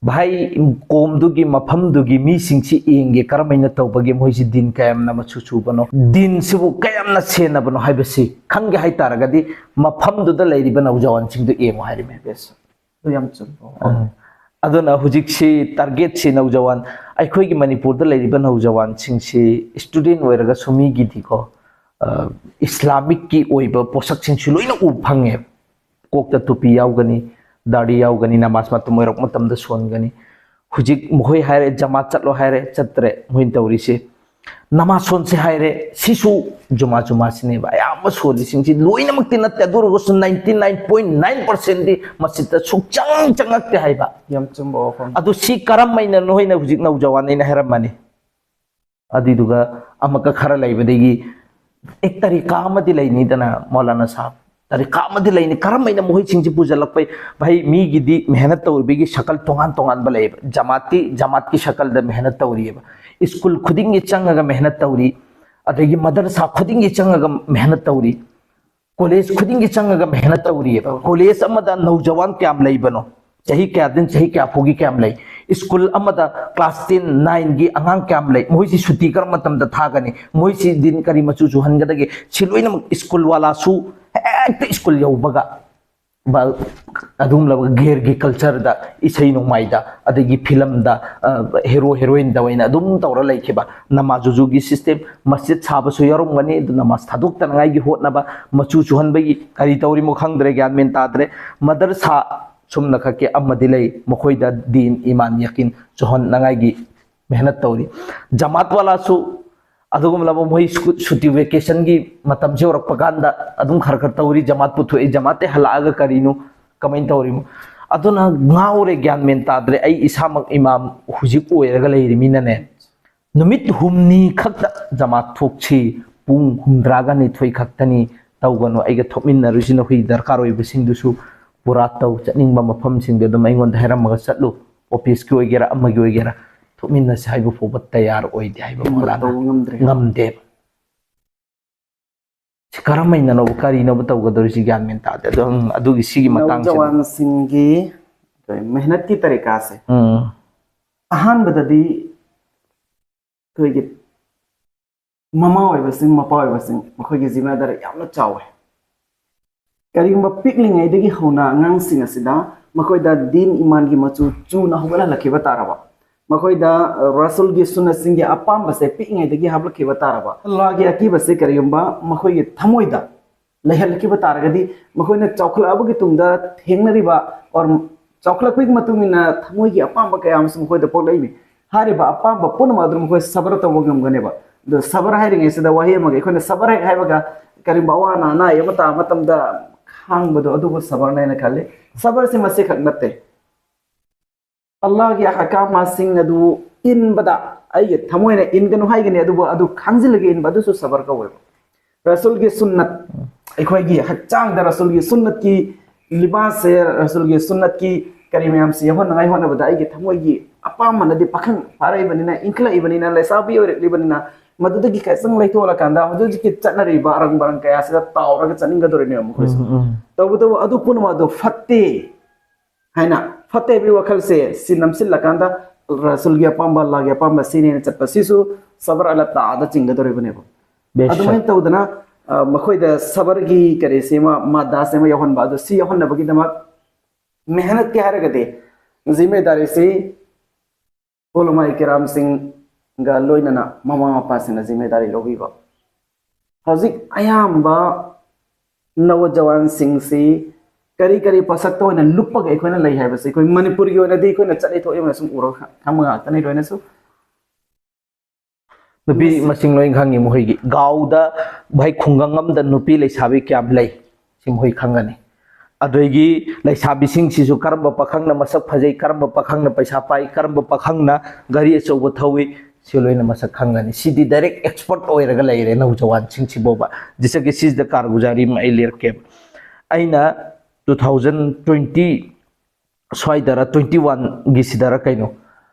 "ꯚꯥꯏ, ꯀꯣꯝꯗꯨꯒꯤ ꯃꯐꯝꯗꯨꯒꯤ ꯃꯤꯁꯤꯡꯁꯤ ꯌꯦꯡꯒꯦ, ꯀꯔꯝꯍꯥꯏꯅ ꯇꯧꯕꯒꯦ, ꯃꯣꯏꯁꯤ ꯗꯤꯟ ꯀꯌꯥꯝꯅ ꯃꯆꯨ ꯆꯨꯕꯅꯣ, ꯗꯤꯟꯁꯤꯕꯨ ꯀꯌꯥꯝꯅ ꯁꯦꯟꯅꯕꯅꯣ ꯍꯥꯏꯕꯁꯤ ꯈꯪꯒꯦ ꯍꯥꯏ ꯇꯥꯔꯒꯗꯤ ꯃꯐꯝꯗꯨꯗ ꯂꯩꯔꯤꯕ ꯅꯧꯖꯋꯥꯟꯁꯤꯡꯗꯨ ꯌꯦꯡꯉꯨ" ꯍꯥꯏꯔꯤꯃꯦ꯫ Yes, sir. ꯑꯗꯨ ꯌꯥꯝ ꯆꯨꯝꯕ ꯋꯥꯐꯝ꯫ ꯑ, ꯑꯗꯨꯅ ꯍꯧꯖꯤꯛꯁꯤ ꯇꯥꯔꯒꯦꯠꯁꯤ ꯅꯧꯖꯋꯥꯟ, ꯑꯩꯈꯣꯏꯒꯤ ꯃꯅꯤꯄꯨꯔꯗ ꯂꯩꯔꯤꯕ ꯅꯧꯖꯋꯥꯟꯁꯤꯡꯁꯤ ꯁ꯭ꯇꯨꯗꯦꯟ ꯑꯣꯏꯔꯒꯁꯨ ꯃꯤꯒꯤꯗꯤꯀꯣ, ꯑ, ꯏꯁꯂꯥꯃꯤꯛꯀꯤ ꯑꯣꯏꯕ ꯄꯣꯠꯁꯛꯁꯤꯡꯁꯨ ꯂꯣꯏꯅ ꯎꯕ ꯐꯪꯉꯦ꯫ ꯀꯣꯛꯇ ꯇꯨꯄꯤ ꯌꯥꯎꯒꯅꯤ, ꯗꯥꯔꯤ ꯌꯥꯎꯒꯅꯤ, ꯅꯃꯥꯖ ꯃꯇꯝ ꯑꯣꯏꯔꯛꯄ ꯃꯇꯝꯗ ꯁꯣꯟꯒꯅꯤ꯫ ꯍꯧꯖꯤꯛ ꯃꯈꯣꯏ ꯍꯥꯏꯔꯦ, "ꯖꯃꯥꯠ ꯆꯠꯂꯣ" ꯍꯥꯏꯔꯦ, ꯆꯠꯇ꯭ꯔꯦ ꯃꯣꯏꯅ ꯇꯧꯔꯤꯁꯦ꯫ "ꯅꯃꯥꯖ ꯁꯣꯟꯁꯦ" ꯍꯥꯏꯔꯦ, ꯁꯤꯁꯨ ꯖꯨꯃꯥ ꯖꯨꯃꯥꯁꯤꯅꯦꯕ ꯑꯌꯥꯝꯕ ꯁꯣꯜꯂꯤꯁꯤꯡꯁꯤ, ꯂꯣꯏꯅꯃꯛꯇꯤ ꯅꯠꯇꯦ, ꯑꯗꯨ ꯑꯣꯏꯔꯒꯁꯨ ninety nine point nine percent ꯗꯤ ꯃꯁꯖꯤꯠꯇ ꯁꯨꯛꯆꯪ ꯆꯪꯉꯛꯇꯦ ꯍꯥꯏꯕ꯫ ꯌꯥꯝ ꯆꯨꯝꯕ ꯋꯥꯐꯝ꯫ ꯑꯗꯨ ꯁꯤ ꯀꯔꯝ ꯍꯥꯏꯅ ꯅꯈꯣꯏꯅ ꯍꯧꯖꯤꯛ ꯅꯧꯖꯋꯥꯟ ꯑꯩꯅ ꯍꯥꯏꯔꯝꯃꯅꯤ꯫ ꯑꯗꯨꯏꯗꯨꯒ ꯑꯃꯨꯛꯀ ꯈꯔ ꯂꯩꯕꯗꯒꯤ ꯑꯦ, ꯇꯔꯤꯀꯥ ꯑꯃꯗꯤ ꯂꯩꯅꯤꯗꯅ, ꯃꯧꯂꯥꯅꯥ ꯁꯥꯍꯕ, ꯇꯔꯤꯀꯥ ꯑꯃꯗꯤ ꯂꯩꯅꯤ꯫ ꯀꯔꯝ ꯍꯥꯏꯅ ꯃꯈꯣꯏꯁꯤꯡꯁꯤ ꯄꯨꯁꯤꯜꯂꯛꯄ? ꯚꯥꯏ, ꯃꯤꯒꯤꯗꯤ ꯃꯦꯍꯅꯠ ꯇꯧꯔꯤꯕꯒꯤ ꯁꯀꯜ ꯇꯣꯉꯥꯟ ꯇꯣꯉꯥꯟꯕ ꯂꯩꯌꯦꯕ꯫ ꯖꯃꯥꯠꯇꯤ ꯖꯃꯥꯠꯀꯤ ꯁꯀꯜꯗ ꯃꯦꯍꯅꯠ ꯇꯧꯔꯤꯑꯕ꯫ ꯁ꯭ꯀꯨꯜ ꯈꯨꯗꯤꯡꯒꯤ ꯆꯪꯉꯒ ꯃꯦꯍꯅꯠ ꯇꯧꯔꯤ, ꯑꯗꯒꯤ ꯃꯗꯔꯁꯥ ꯈꯨꯗꯤꯡꯒꯤ ꯆꯪꯉꯒ ꯃꯦꯍꯅꯠ ꯇꯧꯔꯤ, ꯀꯣꯂꯦꯖ ꯈꯨꯗꯤꯡꯒꯤ ꯆꯪꯉꯒ ꯃꯦꯍꯅꯠ ꯇꯧꯔꯤꯑꯕ꯫ ꯀꯣꯂꯦꯖ ꯑꯃꯗ ꯅꯧꯖꯋꯥꯟ ꯀꯌꯥꯝ ꯂꯩꯕꯅꯣ? ꯆꯍꯤ ꯀꯌꯥꯗꯩꯅ ꯆꯍꯤ ꯀꯌꯥ ꯐꯥꯎꯒꯤ ꯀꯌꯥꯝ ꯂꯩ? ꯁ꯭ꯀꯨꯜ ꯑꯃꯗ ꯀ꯭ꯂꯥꯁ ten, nine ꯒꯤ ꯑꯉꯥꯡ ꯀꯌꯥꯝ ꯂꯩ? ꯃꯣꯏꯁꯤ ꯁꯨꯇꯤ ꯀꯔꯝꯕ ꯃꯇꯝꯗ ꯊꯥꯒꯅꯤ? ꯃꯣꯏꯁꯤ ꯗꯤꯟ ꯀꯔꯤ ꯃꯆꯨ ꯆꯨꯍꯟꯒꯗꯒꯦ? ꯁꯤ ꯂꯣꯏꯅꯃꯛ ꯁ꯭ꯀꯨꯜ ꯋꯥꯂꯥꯁꯨ ꯍꯦꯛꯇ ꯁ꯭ꯀꯨꯜ ꯌꯧꯕꯒ ꯕ-, ꯑꯗꯨꯒꯨꯝꯂꯕ ꯒꯦꯔꯒꯤ ꯀꯜꯆꯔꯗ, ꯏꯁꯩ ꯅꯣꯡꯃꯥꯏꯗ, ꯑꯗꯒꯤ ꯐꯤꯂꯝꯗ, ꯑ, ꯍꯦꯔꯣ ꯍꯦꯔꯣꯏꯟꯗ ꯑꯣꯏꯅ ꯑꯗꯨꯝ ꯇꯧꯔ ꯂꯩꯈꯤꯕ, ꯅꯃꯥꯖ ꯋꯨꯖꯨꯒꯤ ꯁꯤꯁꯇꯦꯝ, ꯃꯁꯖꯤꯗ ꯁꯥꯕꯁꯨ ꯌꯥꯎꯔꯝꯒꯅꯤ, ꯑꯗꯨ ꯅꯃꯥꯖ ꯊꯥꯗꯣꯛꯇꯅꯉꯥꯏꯒꯤ ꯍꯣꯠꯅꯕ, ꯃꯆꯨ ꯆꯨꯍꯟꯕꯒꯤ ꯀꯔꯤ ꯇꯧꯔꯤꯃꯣ ꯈꯪꯗ꯭ꯔꯦ, ꯒ꯭ꯌꯥꯟ ꯃꯦꯟ ꯇꯥꯗ꯭ꯔꯦ꯫ ꯃꯗꯔꯁꯥ ꯁꯨꯝꯅ ꯈꯛꯀꯤ ꯑꯃꯗꯤ ꯂꯩ, ꯃꯈꯣꯏꯗ ꯗꯤꯟ, ꯏꯃꯥꯟ, ꯌꯀꯤꯟ ꯆꯨꯍꯟꯅꯉꯥꯏꯒꯤ ꯃꯦꯍꯅꯠ ꯇꯧꯔꯤ꯫ ꯖꯃꯥꯠ ꯋꯥꯂꯥꯁꯨ ꯑꯗꯨꯒꯨꯝꯂꯕ ꯃꯣꯏ ꯁꯨ-, ꯁꯨꯇꯤ ꯚꯦꯀꯦꯁꯟꯒꯤ ꯃꯇꯝꯁꯦ ꯌꯧꯔꯛꯄ ꯀꯥꯟꯗ ꯑꯗꯨꯝ ꯈꯔ ꯈꯔ ꯇꯧꯔꯤ, ꯖꯃꯥꯠ ꯄꯨꯊꯣꯛꯏ, ꯖꯃꯥꯠꯇꯩ ꯍꯜꯂꯛꯑꯒ ꯀꯔꯤꯅꯣ, ꯀꯃꯥꯏꯅ ꯇꯧꯔꯤꯅꯣ? ꯑꯗꯨꯅ ꯉꯥꯎꯔꯦ, ꯒ꯭ꯌꯥꯟ ꯃꯦꯟ ꯇꯥꯗ꯭ꯔꯦ꯫ ꯑꯩ ꯏꯁꯥꯃꯛ ꯏꯃꯥꯝ ꯍꯧꯖꯤꯛ ꯑꯣꯏꯔꯒ ꯂꯩꯔꯤꯃꯤꯅꯅꯦ, ꯅꯨꯃꯤꯠ ꯍꯨꯝꯅꯤ ꯈꯛꯇ ꯖꯃꯥꯠ ꯊꯣꯛꯁꯤ, ꯄꯨꯡ ꯍꯨꯝꯗ꯭ꯔꯥꯒ ꯅꯤꯊꯣꯏ ꯈꯛꯇꯅꯤ, ꯇꯧꯒꯅꯨ, ꯑꯩꯒ ꯊꯣꯛꯃꯤꯟꯅꯔꯨꯁꯤ, ꯅꯈꯣꯏ ꯗꯔꯀꯥꯔ ꯑꯣꯏꯕꯁꯤꯡꯗꯨꯁꯨ ꯄꯨꯔꯥ ꯇꯧ, ꯆꯠꯅꯤꯡꯕ ꯃꯐꯝꯁꯤꯡꯗꯣ ꯑꯗꯨꯝ ꯑꯩꯉꯣꯟꯗ ꯍꯥꯏꯔꯝꯃꯒ ꯆꯠꯂꯨ, ꯑꯣꯐꯤꯁꯀꯤ ꯑꯣꯏꯒꯦꯔꯥ ꯑꯃꯒꯤ ꯑꯣꯏꯒꯦꯔꯥ, ꯊꯣꯛꯃꯤꯟꯅꯁꯤ ꯍꯥꯏꯕ ꯐꯥꯎꯕ ꯇꯌꯥꯔ ꯑꯣꯏꯗꯦ ꯍꯥꯏꯕ ꯃꯧꯂꯥꯅ꯫ ꯇꯧꯕ ꯉꯝꯗ꯭ꯔꯦ꯫ ꯉꯝꯗꯦꯕ꯫ ꯁꯤ ꯀꯔꯝꯍꯥꯏꯅꯅꯣꯕ, ꯀꯔꯤꯅꯣꯕ ꯇꯧꯒꯗꯧꯔꯤꯁꯤ, ꯒ꯭ꯌꯥꯟ ꯃꯦꯟ ꯇꯥꯗꯦ꯫ ꯑꯗꯣ, ꯎꯝ, ꯑꯗꯨꯒꯤ ꯁꯤꯒꯤ ꯃꯇꯥꯡꯁꯤꯗ꯫ ꯅꯧꯖꯋꯥꯟꯁꯤꯡꯒꯤ ꯃꯦꯍꯅꯠꯀꯤ ꯇꯔꯤꯀꯥꯁꯦ꯫ ꯎꯝ꯫ ꯑꯍꯥꯟꯕꯗꯗꯤ ꯑꯩꯈꯣꯏꯒꯤ ꯃꯃꯥ ꯑꯣꯏꯕꯁꯤꯡ, ꯃꯄꯥ ꯑꯣꯏꯕꯁꯤꯡ, ꯃꯈꯣꯏꯒꯤ ꯖꯤꯝꯃꯦꯗꯥꯔꯤ ꯌꯥꯝꯅ ꯆꯥꯎꯋꯦ꯫ ꯀꯔꯤꯒꯨꯝꯕ ꯄꯤꯛꯂꯤꯉꯩꯗꯒꯤ ꯍꯧꯅ ꯑꯉꯥꯡꯁꯤꯡ ꯑꯁꯤꯗ ꯃꯈꯣꯏꯗ ꯗꯤꯟ ꯏꯃꯥꯟꯒꯤ ꯃꯆꯨ ꯆꯨꯅ ꯍꯧꯒꯠꯍꯜꯂꯛꯈꯤꯕ ꯇꯥꯔꯕ, ꯃꯈꯣꯏꯗ, ꯑ, ꯔꯁꯨꯜꯒꯤ ꯁꯨꯟꯅꯁꯤꯡꯒꯤ ꯑꯄꯥꯝꯕꯁꯦ ꯄꯤꯛꯂꯤꯉꯩꯗꯒꯤ ꯍꯥꯞꯂꯛꯈꯤꯕ ꯇꯥꯔꯕ, ꯑꯜꯂꯥꯍꯒꯤ ꯑꯀꯤꯕꯁꯦ ꯀꯔꯤꯒꯨꯝꯕ ꯃꯈꯣꯏꯒꯤ ꯊꯃꯣꯏꯗ ꯂꯩꯍꯜꯂꯛꯈꯤꯕ ꯇꯥꯔꯒꯗꯤ, ꯃꯈꯣꯏꯅ ꯆꯥꯎꯈꯠꯂꯛꯑꯕꯒꯤ ꯇꯨꯡꯗ ꯊꯦꯡꯅꯔꯤꯕ, or ꯆꯥꯎꯈꯠꯂꯛꯄꯒꯤ ꯃꯇꯨꯡ ꯏꯟꯅ ꯊꯃꯣꯏꯒꯤ ꯑꯄꯥꯝꯕ ꯀꯌꯥ ꯑꯃꯁꯨ ꯃꯈꯣꯏꯗ ꯄꯣꯛꯂꯛꯏꯅꯤ꯫ ꯍꯥꯏꯔꯤꯕ ꯑꯄꯥꯝꯕ ꯄꯨꯝꯅꯃꯛ ꯑꯗꯨ ꯃꯈꯣꯏ ꯁꯕꯔ ꯇꯧꯕ ꯉꯝꯒꯅꯦꯕ꯫ ꯑꯗꯣ ꯁꯕꯔ ꯍꯥꯏꯔꯤꯉꯩꯁꯤꯗ ꯋꯥꯍꯩ ꯑꯃꯒ, ꯑꯩꯈꯣꯏꯅ ꯁꯕꯔ ꯍꯦꯛ ꯍꯥꯏꯕꯒ ꯀꯔꯤꯒꯨꯝꯕ ꯑꯋꯥ ꯑꯅꯥ ꯑꯅꯥ ꯑꯌꯦꯛ ꯑꯃ ꯇꯥꯕ ꯃꯇꯝꯗ ꯈꯥꯡꯕꯗꯣ, ꯑꯗꯨꯕꯨ ꯁꯕꯔꯅ ꯍꯥꯏꯅ ꯈꯜꯂꯤ꯫ ꯁꯕꯔꯁꯤ ꯃꯁꯤꯈꯛ ꯅꯠꯇꯦ꯫ ꯑꯜꯂꯥꯍꯒꯤ ꯑꯍꯀꯥꯝꯁꯤꯡ ꯑꯗꯨ ꯏꯟꯕꯗ ꯑꯩꯒꯤ ꯊꯃꯣꯏꯅ ꯏꯟꯒꯅꯨ ꯍꯥꯏꯒꯅꯤ, ꯑꯗꯨꯕꯨ ꯑꯗꯨ ꯈꯥꯡꯖꯤꯜꯂꯒ ꯏꯟꯕ, ꯑꯗꯨꯁꯨ ꯁꯕꯔ ꯀꯧꯋꯦꯕ꯫ ꯔꯁꯨꯜꯒꯤ ꯁꯨꯟꯅꯠ, ꯑꯩꯈꯣꯏꯒꯤ ꯍꯛꯆꯥꯡꯗ ꯔꯁꯨꯜꯒꯤ ꯁꯨꯟꯅꯠꯀꯤ ꯂꯤꯕꯥꯁꯁꯦ, ꯔꯁꯨꯜꯒꯤ ꯁꯨꯟꯅꯠꯀꯤ ꯀꯔꯤ ꯃꯌꯥꯝꯁꯦ ꯌꯥꯎꯍꯟꯅꯉꯥꯏ ꯍꯣꯠꯅꯕꯗ ꯑꯩꯒꯤ ꯊꯃꯣꯏꯒꯤ ꯑꯄꯥꯝꯕꯅꯗꯤ ꯄꯥꯈꯪ ꯐꯥꯔꯛꯏꯕꯅꯤꯅ, ꯏꯟꯈꯠꯂꯛꯏꯕꯅꯤꯅ, ꯂꯩꯁꯥꯕꯤ ꯑꯣꯏꯔꯛꯂꯤꯕꯅꯤꯅ, ꯃꯗꯨꯗꯒꯤ ꯈꯤꯇꯪ ꯂꯩꯊꯣꯛꯂꯀꯥꯟꯗ ꯍꯧꯖꯤꯛ ꯍꯧꯖꯤꯛꯀꯤ ꯆꯠꯅꯔꯤꯕ ꯑꯔꯪ ꯕꯔꯪ ꯀꯌꯥꯁꯤꯗ ꯇꯥꯎꯔꯒ ꯆꯠꯅꯤꯡꯒꯗꯧꯔꯤꯅꯦꯕ ꯃꯈꯣꯏꯁꯨ꯫ ꯎꯝ, ꯎꯝ꯫ ꯇꯧꯕꯇꯕꯨ ꯑꯗꯨ ꯄꯨꯝꯅꯃꯛ ꯑꯗꯨ ꯐꯠꯇꯦ ꯍꯥꯏꯅ, ꯐꯠꯇꯦ ꯍꯥꯏꯕꯒꯤ ꯋꯥꯈꯜꯁꯦ ꯁꯤ ꯅꯝꯁꯤꯜꯂꯀꯥꯟꯗ ꯔꯁꯨꯜꯒꯤ ꯑꯄꯥꯝꯕ, ꯑꯜꯂꯥꯍꯒꯤ ꯑꯄꯥꯝꯕ ꯁꯤꯅꯦꯅ ꯆꯠꯄ ꯁꯤꯁꯨ ꯁꯕꯔ ꯑꯂꯥ ꯇꯥꯗ ꯆꯤꯡꯒꯗꯧꯔꯤꯕꯅꯦꯕ꯫ ꯕꯦꯁꯛ꯫ ꯑꯗꯨꯃꯥꯏꯅ ꯇꯧꯗꯅ, ꯑ, ꯃꯈꯣꯏꯗ ꯁꯕꯔꯒꯤ ꯀꯔꯤꯁꯤ ꯑꯃ, ꯃꯥꯗꯥꯁꯤ ꯑꯃ ꯌꯥꯎꯍꯟꯕ꯫ ꯑꯗꯣ ꯁꯤ ꯌꯥꯎꯍꯟꯅꯕꯒꯤꯗꯃꯛ ꯃꯦꯍꯅꯠꯀꯤ ꯍꯥꯏꯔꯒꯗꯤ ꯖꯤꯝꯃꯦꯗꯥꯔꯤꯁꯤ ꯎꯂꯃꯥꯏ ꯀꯤꯔꯥꯝꯁꯤꯡꯒ ꯂꯣꯏꯅꯅ ꯃꯃꯥ ꯃꯄꯥꯁꯤꯡꯅ ꯖꯤꯝꯃꯦꯗꯥꯔꯤ ꯂꯧꯕꯤꯕ꯫ ꯍꯧꯖꯤꯛ ꯑꯌꯥꯝꯕ ꯅꯧꯖꯋꯥꯟꯁꯤꯡꯁꯤ ꯀꯔꯤ ꯀꯔꯤ ꯄꯣꯠꯁꯛꯇ ꯑꯣꯏꯅ ꯂꯨꯞꯄꯒ ꯑꯩꯈꯣꯏꯅ ꯂꯩ ꯍꯥꯏꯕꯁꯤ ꯑꯩꯈꯣꯏ ꯃꯅꯤꯄꯨꯔꯒꯤ ꯑꯣꯏꯅꯗꯤ ꯑꯩꯈꯣꯏꯅ ꯆꯠꯂꯤ ꯊꯣꯛꯏ ꯑꯃꯁꯨꯡ ꯎꯔꯒ ꯈꯪꯕ ꯉꯥꯛꯇꯅꯤ ꯂꯣꯏꯅꯁꯨ꯫ ꯅꯨꯄꯤ ꯃꯁꯤ- ꯃꯁꯤꯡ ꯂꯣꯏ ꯈꯪꯉꯤ ꯃꯈꯣꯏꯒꯤ꯫ ꯒꯥꯎꯗ ꯚꯥꯏ ꯈꯨꯡꯒꯪ ꯑꯃꯗ ꯅꯨꯄꯤ ꯂꯩꯁꯥꯕꯤ ꯀꯌꯥꯝ ꯂꯩ, ꯁꯤ ꯃꯈꯣꯏ ꯈꯪꯒꯅꯤ꯫ ꯑꯗꯒꯤ ꯂꯩꯁꯥꯕꯤꯁꯤꯡꯁꯤꯁꯨ ꯀꯔꯝꯕ ꯄꯥꯈꯪꯅ ꯃꯁꯛ ꯐꯖꯩ, ꯀꯔꯝꯕ ꯄꯥꯈꯪꯅ ꯄꯩꯁꯥ ꯄꯥꯏ, ꯀꯔꯝꯕ ꯄꯥꯈꯪꯅ ꯒꯥꯔꯤ ꯑꯆꯧꯕ ꯊꯧꯏ, ꯁꯤ ꯂꯣꯏꯅ ꯃꯁꯛ ꯈꯪꯒꯅꯤ꯫ ꯁꯤꯗꯤ ꯗꯥꯏꯔꯦꯛ ꯑꯦꯛꯁꯄꯔꯠ ꯑꯣꯏꯔꯒ ꯂꯩꯔꯦ ꯅꯧꯖꯋꯥꯟꯁꯤꯡꯁꯤꯐꯥꯎꯕ꯫ ꯖꯤꯁꯒꯤ ꯁꯤꯁꯤꯗ ꯀꯥꯔꯒꯨꯖꯥꯔꯤ ꯑꯃ ꯑꯩ ꯂꯤꯔꯛꯀꯦꯕ꯫ ꯑꯩꯅ ꯇꯨ ꯊꯥꯎꯖꯟ ꯇ꯭ꯋꯦꯟꯇꯤ ꯁ꯭ꯋꯥꯏꯗꯔ, ꯇ꯭ꯋꯦꯟꯇꯤ ꯋꯥꯟꯒꯤꯁꯤꯗꯔ ꯀꯩꯅꯣ,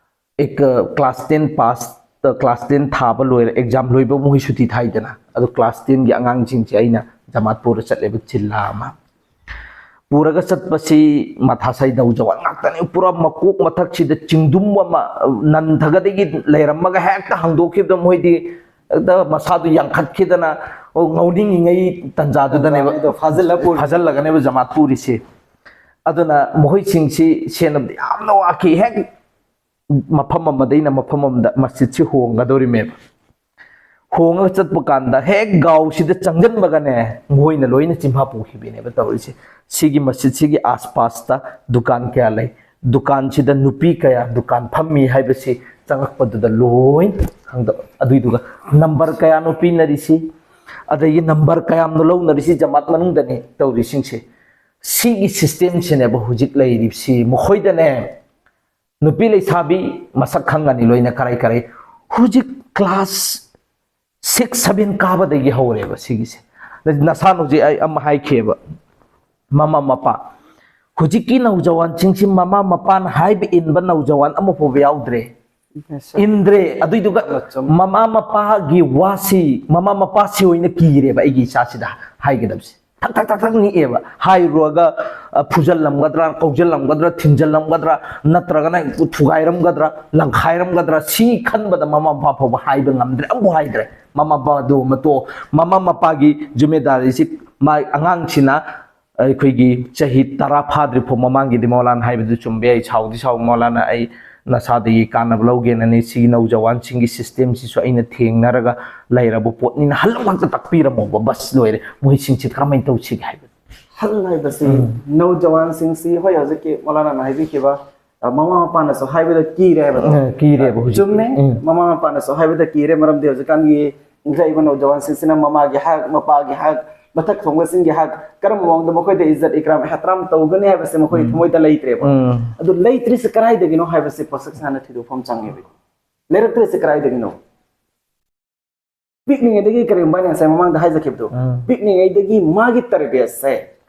ꯑꯦꯛ-, class ten pass, class ten ꯊꯥꯕ ꯂꯣꯏꯔ, ꯑꯦꯛꯖꯥꯝ ꯂꯣꯏꯕ ꯃꯈꯣꯏ ꯁꯨꯇꯤ ꯊꯥꯏꯗꯅ, ꯑꯗꯣ ꯀ꯭ꯂꯥꯁ ꯇꯦꯟꯒꯤ ꯑꯉꯥꯡꯁꯤꯡꯁꯦ ꯑꯩꯅ ꯖꯃꯥꯠ ꯄꯨꯔ ꯆꯠꯂꯦꯕ, ꯖꯤꯜꯂꯥ ꯑꯃ ꯄꯨꯔꯒ ꯆꯠꯄꯁꯤ ꯃꯊꯥ ꯁꯥꯏ, ꯅꯧꯖꯋꯥꯟ ꯉꯥꯛꯇꯅꯤ꯫ ꯄꯨꯔꯥ ꯃꯀꯣꯛ ꯃꯊꯛꯁꯤꯗ ꯆꯤꯡꯗꯨꯝ ꯑꯃ, ꯅꯟꯊꯒꯗꯒꯤ ꯂꯩꯔꯝꯃꯒ ꯍꯦꯛꯇ ꯍꯥꯡꯗꯣꯛꯈꯤꯕꯗ ꯃꯣꯏꯗꯤ ꯍꯦꯛꯇ ꯃꯁꯥꯗꯨ ꯌꯥꯡꯈꯠꯈꯤꯗꯅ, ꯉꯥꯎꯅꯤꯡꯉꯤꯉꯩ ꯇꯟꯖꯥꯗꯨꯗꯅꯦꯕ ꯇꯟꯖꯥꯗꯨꯗ ꯐꯥꯖꯤꯜꯂ ꯄꯨꯔꯤ꯫ ꯐꯥꯖꯤꯜꯂꯒꯅꯦꯕ ꯖꯃꯥꯠ ꯄꯨꯔꯤꯁꯦ꯫ ꯑꯗꯨꯅ ꯃꯈꯣꯏꯁꯤꯡꯁꯤ ꯁꯦꯟꯅꯕꯗ ꯌꯥꯝꯅ ꯋꯥꯈꯤ꯫ ꯍꯦꯛ ꯃꯐꯝ ꯑꯃꯗꯩꯅ ꯃꯐꯝ ꯑꯃꯗ ꯃꯁꯖꯤꯠꯁꯤ ꯍꯣꯡꯒꯗꯧꯔꯤꯃꯦꯕ꯫ ꯍꯣꯡꯉꯒ ꯆꯠꯄ ꯀꯥꯟꯗ ꯍꯦꯛ ꯒꯥꯎꯁꯤꯗ ꯆꯪꯁꯤꯟꯕꯒꯅꯦ, ꯃꯈꯣꯏꯅ ꯂꯣꯏꯅ ꯆꯤꯟꯐꯥ ꯄꯨꯈꯤꯕꯤꯅꯦꯕ ꯇꯧꯔꯤꯁꯦ꯫ ꯁꯤꯒꯤ ꯃꯁꯖꯤꯠꯁꯤꯒꯤ ꯑꯥꯁꯄꯥꯁꯇ ꯗꯨꯀꯥꯟ ꯀꯌꯥ ꯂꯩ, ꯗꯨꯀꯥꯟꯁꯤꯗ ꯅꯨꯄꯤ ꯀꯌꯥ ꯗꯨꯀꯥꯟ ꯐꯝꯃꯤ ꯍꯥꯏꯕꯁꯤ ꯆꯪꯉꯛꯄꯗꯨꯗ ꯂꯣꯏ ꯈꯪꯗꯕ꯫ ꯑꯗꯨꯏꯗꯨꯒ ꯅꯝꯕꯔ ꯀꯌꯥꯅꯣ ꯄꯤꯅꯔꯤꯁꯤ, ꯑꯗꯒꯤ ꯅꯝꯕꯔ ꯀꯌꯥꯝꯅꯣ ꯂꯧꯅꯔꯤꯁꯤ, ꯖꯃꯥꯠ ꯃꯅꯨꯡꯗꯅꯤ ꯇꯧꯔꯤꯁꯤꯡꯁꯦ꯫ ꯁꯤꯒꯤ ꯁꯤꯁꯇꯦꯝꯁꯤꯅꯦꯕ ꯍꯧꯖꯤꯛ ꯂꯩꯔꯤꯕꯁꯤ꯫ ꯃꯈꯣꯏꯗꯅꯦ ꯅꯨꯄꯤ ꯂꯩꯁꯥꯕꯤ ꯃꯁꯛ ꯈꯪꯒꯅꯤ ꯂꯣꯏꯅ ꯀꯔꯥꯏ ꯀꯔꯥꯏ꯫ ꯍꯧꯖꯤꯛ ꯀ꯭ꯂꯥꯁ ꯁꯤꯛꯁ ꯁꯚꯦꯟ ꯀꯥꯕꯗꯒꯤ ꯍꯧꯔꯦꯕ ꯁꯤꯒꯤꯁꯦ꯫ ꯅꯁꯥꯅ ꯍꯧꯖꯤꯛ ꯑꯩ ꯑꯃ ꯍꯥꯏꯈꯤꯑꯕ, ꯃꯃꯥ ꯃꯄꯥ, ꯍꯧꯖꯤꯛꯀꯤ ꯅꯧꯖꯋꯥꯟꯁꯤꯡꯁꯤ ꯃꯃꯥ ꯃꯄꯥꯅ ꯍꯥꯏꯕ ꯏꯟꯕ ꯅꯧꯖꯋꯥꯟ ꯑꯃꯐꯥꯎꯕ ꯌꯥꯎꯗ꯭ꯔꯦ꯫ ꯏꯟꯗ꯭ꯔꯦ꯫ ꯑꯗꯨꯏꯗꯨꯒ ꯃꯃꯥ ꯃꯄꯥꯒꯤ ꯋꯥꯁꯤ ꯃꯃꯥ ꯃꯄꯥꯁꯤ ꯑꯣꯏꯅ ꯀꯤꯔꯦꯕ ꯑꯩꯒꯤ ꯏꯆꯥꯁꯤꯗ ꯍꯥꯏꯒꯗꯕꯁꯦ꯫ ꯊꯛ ꯊꯛ ꯊꯛ ꯊꯛ ꯅꯤꯛꯑꯦꯕ꯫ ꯍꯥꯏꯔꯨꯔꯒ, ꯑ, ꯐꯨꯖꯜꯂꯝꯒꯗ꯭ꯔꯥ, ꯀꯧꯖꯜꯂꯝꯒꯗ꯭ꯔꯥ, ꯊꯤꯟꯖꯜꯂꯝꯒꯗ꯭ꯔꯥ, ꯅꯠꯇ꯭ꯔꯒꯅ ꯊꯨꯒꯥꯏꯔꯝꯒꯗ꯭ꯔꯥ, ꯂꯪꯈꯥꯏꯔꯝꯒꯗ꯭ꯔꯥ, ꯁꯤ ꯈꯟꯕꯗ ꯃꯃꯥ ꯃꯄꯥ ꯐꯥꯎꯕ ꯍꯥꯏꯕ ꯉꯝꯗ꯭ꯔꯦ, ꯑꯃꯐꯥꯎ ꯍꯥꯏꯗ꯭ꯔꯦ꯫ ꯃꯃꯥ ꯃꯄꯥꯗꯨ ꯑꯃ ꯇꯣꯛꯑꯣ꯫ ꯃꯃꯥ ꯃꯄꯥꯒꯤ ꯖꯤꯝꯃꯦꯗꯥꯔꯤꯁꯤ ꯃꯥ ꯑꯉꯥꯡꯁꯤꯅ ꯑꯩꯈꯣꯏꯒꯤ ꯆꯍꯤ ꯇꯔꯥ ꯐꯥꯗ꯭ꯔꯤ ꯐꯥꯎ ꯃꯃꯥꯡꯒꯤꯗꯤ ꯃꯧꯂꯥꯅ ꯍꯥꯏꯕꯗꯨ ꯆꯨꯝꯕ ꯌꯥꯏ, ꯁꯥꯎꯗꯤ ꯁꯥꯎ ꯃꯧꯂꯥꯅ, ꯑꯩ ꯅꯁꯥꯗꯒꯤ ꯀꯥꯟꯅꯕ ꯂꯧꯒꯦꯅꯅꯤ꯫ ꯁꯤꯒꯤ ꯅꯧꯖꯋꯥꯟꯁꯤꯡꯒꯤ ꯁꯤꯁꯇꯦꯝꯁꯤꯁꯨ ꯑꯩꯅ ꯊꯦꯡꯅꯔꯒ ꯂꯩꯔꯕ ꯄꯣꯠꯅꯤꯅ ꯍꯜꯂ ꯉꯥꯛꯇ ꯇꯥꯛꯄꯤꯔꯝꯃꯣꯕ, ꯕꯁ ꯂꯣꯏꯔꯦ꯫ ꯃꯣꯏꯁꯤꯡꯁꯤ ꯀꯔꯝꯍꯥꯏꯅ ꯇꯧꯁꯤꯒꯦ ꯍꯥꯏꯕꯗꯣ꯫ ꯍꯜ ꯍꯥꯏꯕꯁꯤ ꯅꯧꯖꯋꯥꯟꯁꯤꯡꯁꯤ ꯍꯣꯏ ꯍꯧꯖꯤꯛꯀꯤ ꯃꯧꯂꯥꯅꯥꯅ ꯍꯥꯏꯕꯤꯈꯤꯕ, ꯑ, ꯃꯃꯥ ꯃꯄꯥꯅꯁꯨ ꯍꯥꯏꯕꯗ ꯀꯤꯔꯦ ꯍꯥꯏꯕꯗꯣ꯫ ꯎꯝ, ꯀꯤꯔꯦꯕ ꯍꯧꯖꯤꯛꯇꯤ꯫ ꯆꯨꯝꯃꯦ꯫ ꯎꯝ꯫ ꯃꯃꯥ ꯃꯄꯥꯅꯁꯨ ꯍꯥꯏꯕꯗ ꯀꯤꯔꯦ, ꯃꯔꯝꯗꯤ ꯍꯧꯖꯤꯛꯀꯥꯟꯒꯤ ꯏꯟꯈꯠꯂꯛꯏꯕ ꯅꯧꯖꯋꯥꯟꯁꯤꯡꯁꯤꯅ ꯃꯃꯥꯒꯤ ꯍꯛ, ꯃꯄꯥꯒꯤ ꯍꯛ, ꯃꯊꯛ ꯊꯣꯡꯕꯁꯤꯡꯒꯤ ꯍꯛ, ꯀꯔꯝꯕ ꯃꯑꯣꯡꯗ ꯃꯈꯣꯏꯗ ꯏꯖꯠ ꯏꯀ꯭ꯔꯥꯝ ꯏꯍꯇꯔꯥꯝ ꯇꯧꯒꯅꯤ ꯍꯥꯏꯕꯁꯦ ꯃꯈꯣꯏ ꯊꯃꯣꯏꯗ ꯂꯩꯇ꯭ꯔꯦꯕ꯫ ꯎꯝ꯫ ꯑꯗꯨ ꯂꯩꯇ꯭ꯔꯤꯁꯦ ꯀꯗꯥꯏꯗꯒꯤꯅꯣ ꯍꯥꯏꯕꯁꯦ ꯄꯣꯠꯁꯛꯁꯦ ꯍꯥꯟꯅ ꯊꯤꯗꯣꯛꯐꯝ ꯆꯪꯉꯦꯕ꯫ ꯂꯩꯔꯛꯇ꯭ꯔꯤꯁꯦ ꯀꯗꯥꯏꯗꯒꯤꯅꯣ? ꯄꯤꯛꯂꯤꯉꯩꯗꯒꯤ ꯀꯔꯤꯒꯨꯝꯕ ꯑꯩꯅ ꯉꯁꯥꯏ ꯃꯃꯥꯡꯗ ꯍꯥꯏꯖꯈꯤꯕꯗꯣ, ꯎꯝ꯫ ꯄꯤꯛꯂꯤꯉꯩꯗꯒꯤ ꯃꯥꯒꯤ ꯇꯔꯕꯤꯌꯠꯁꯦ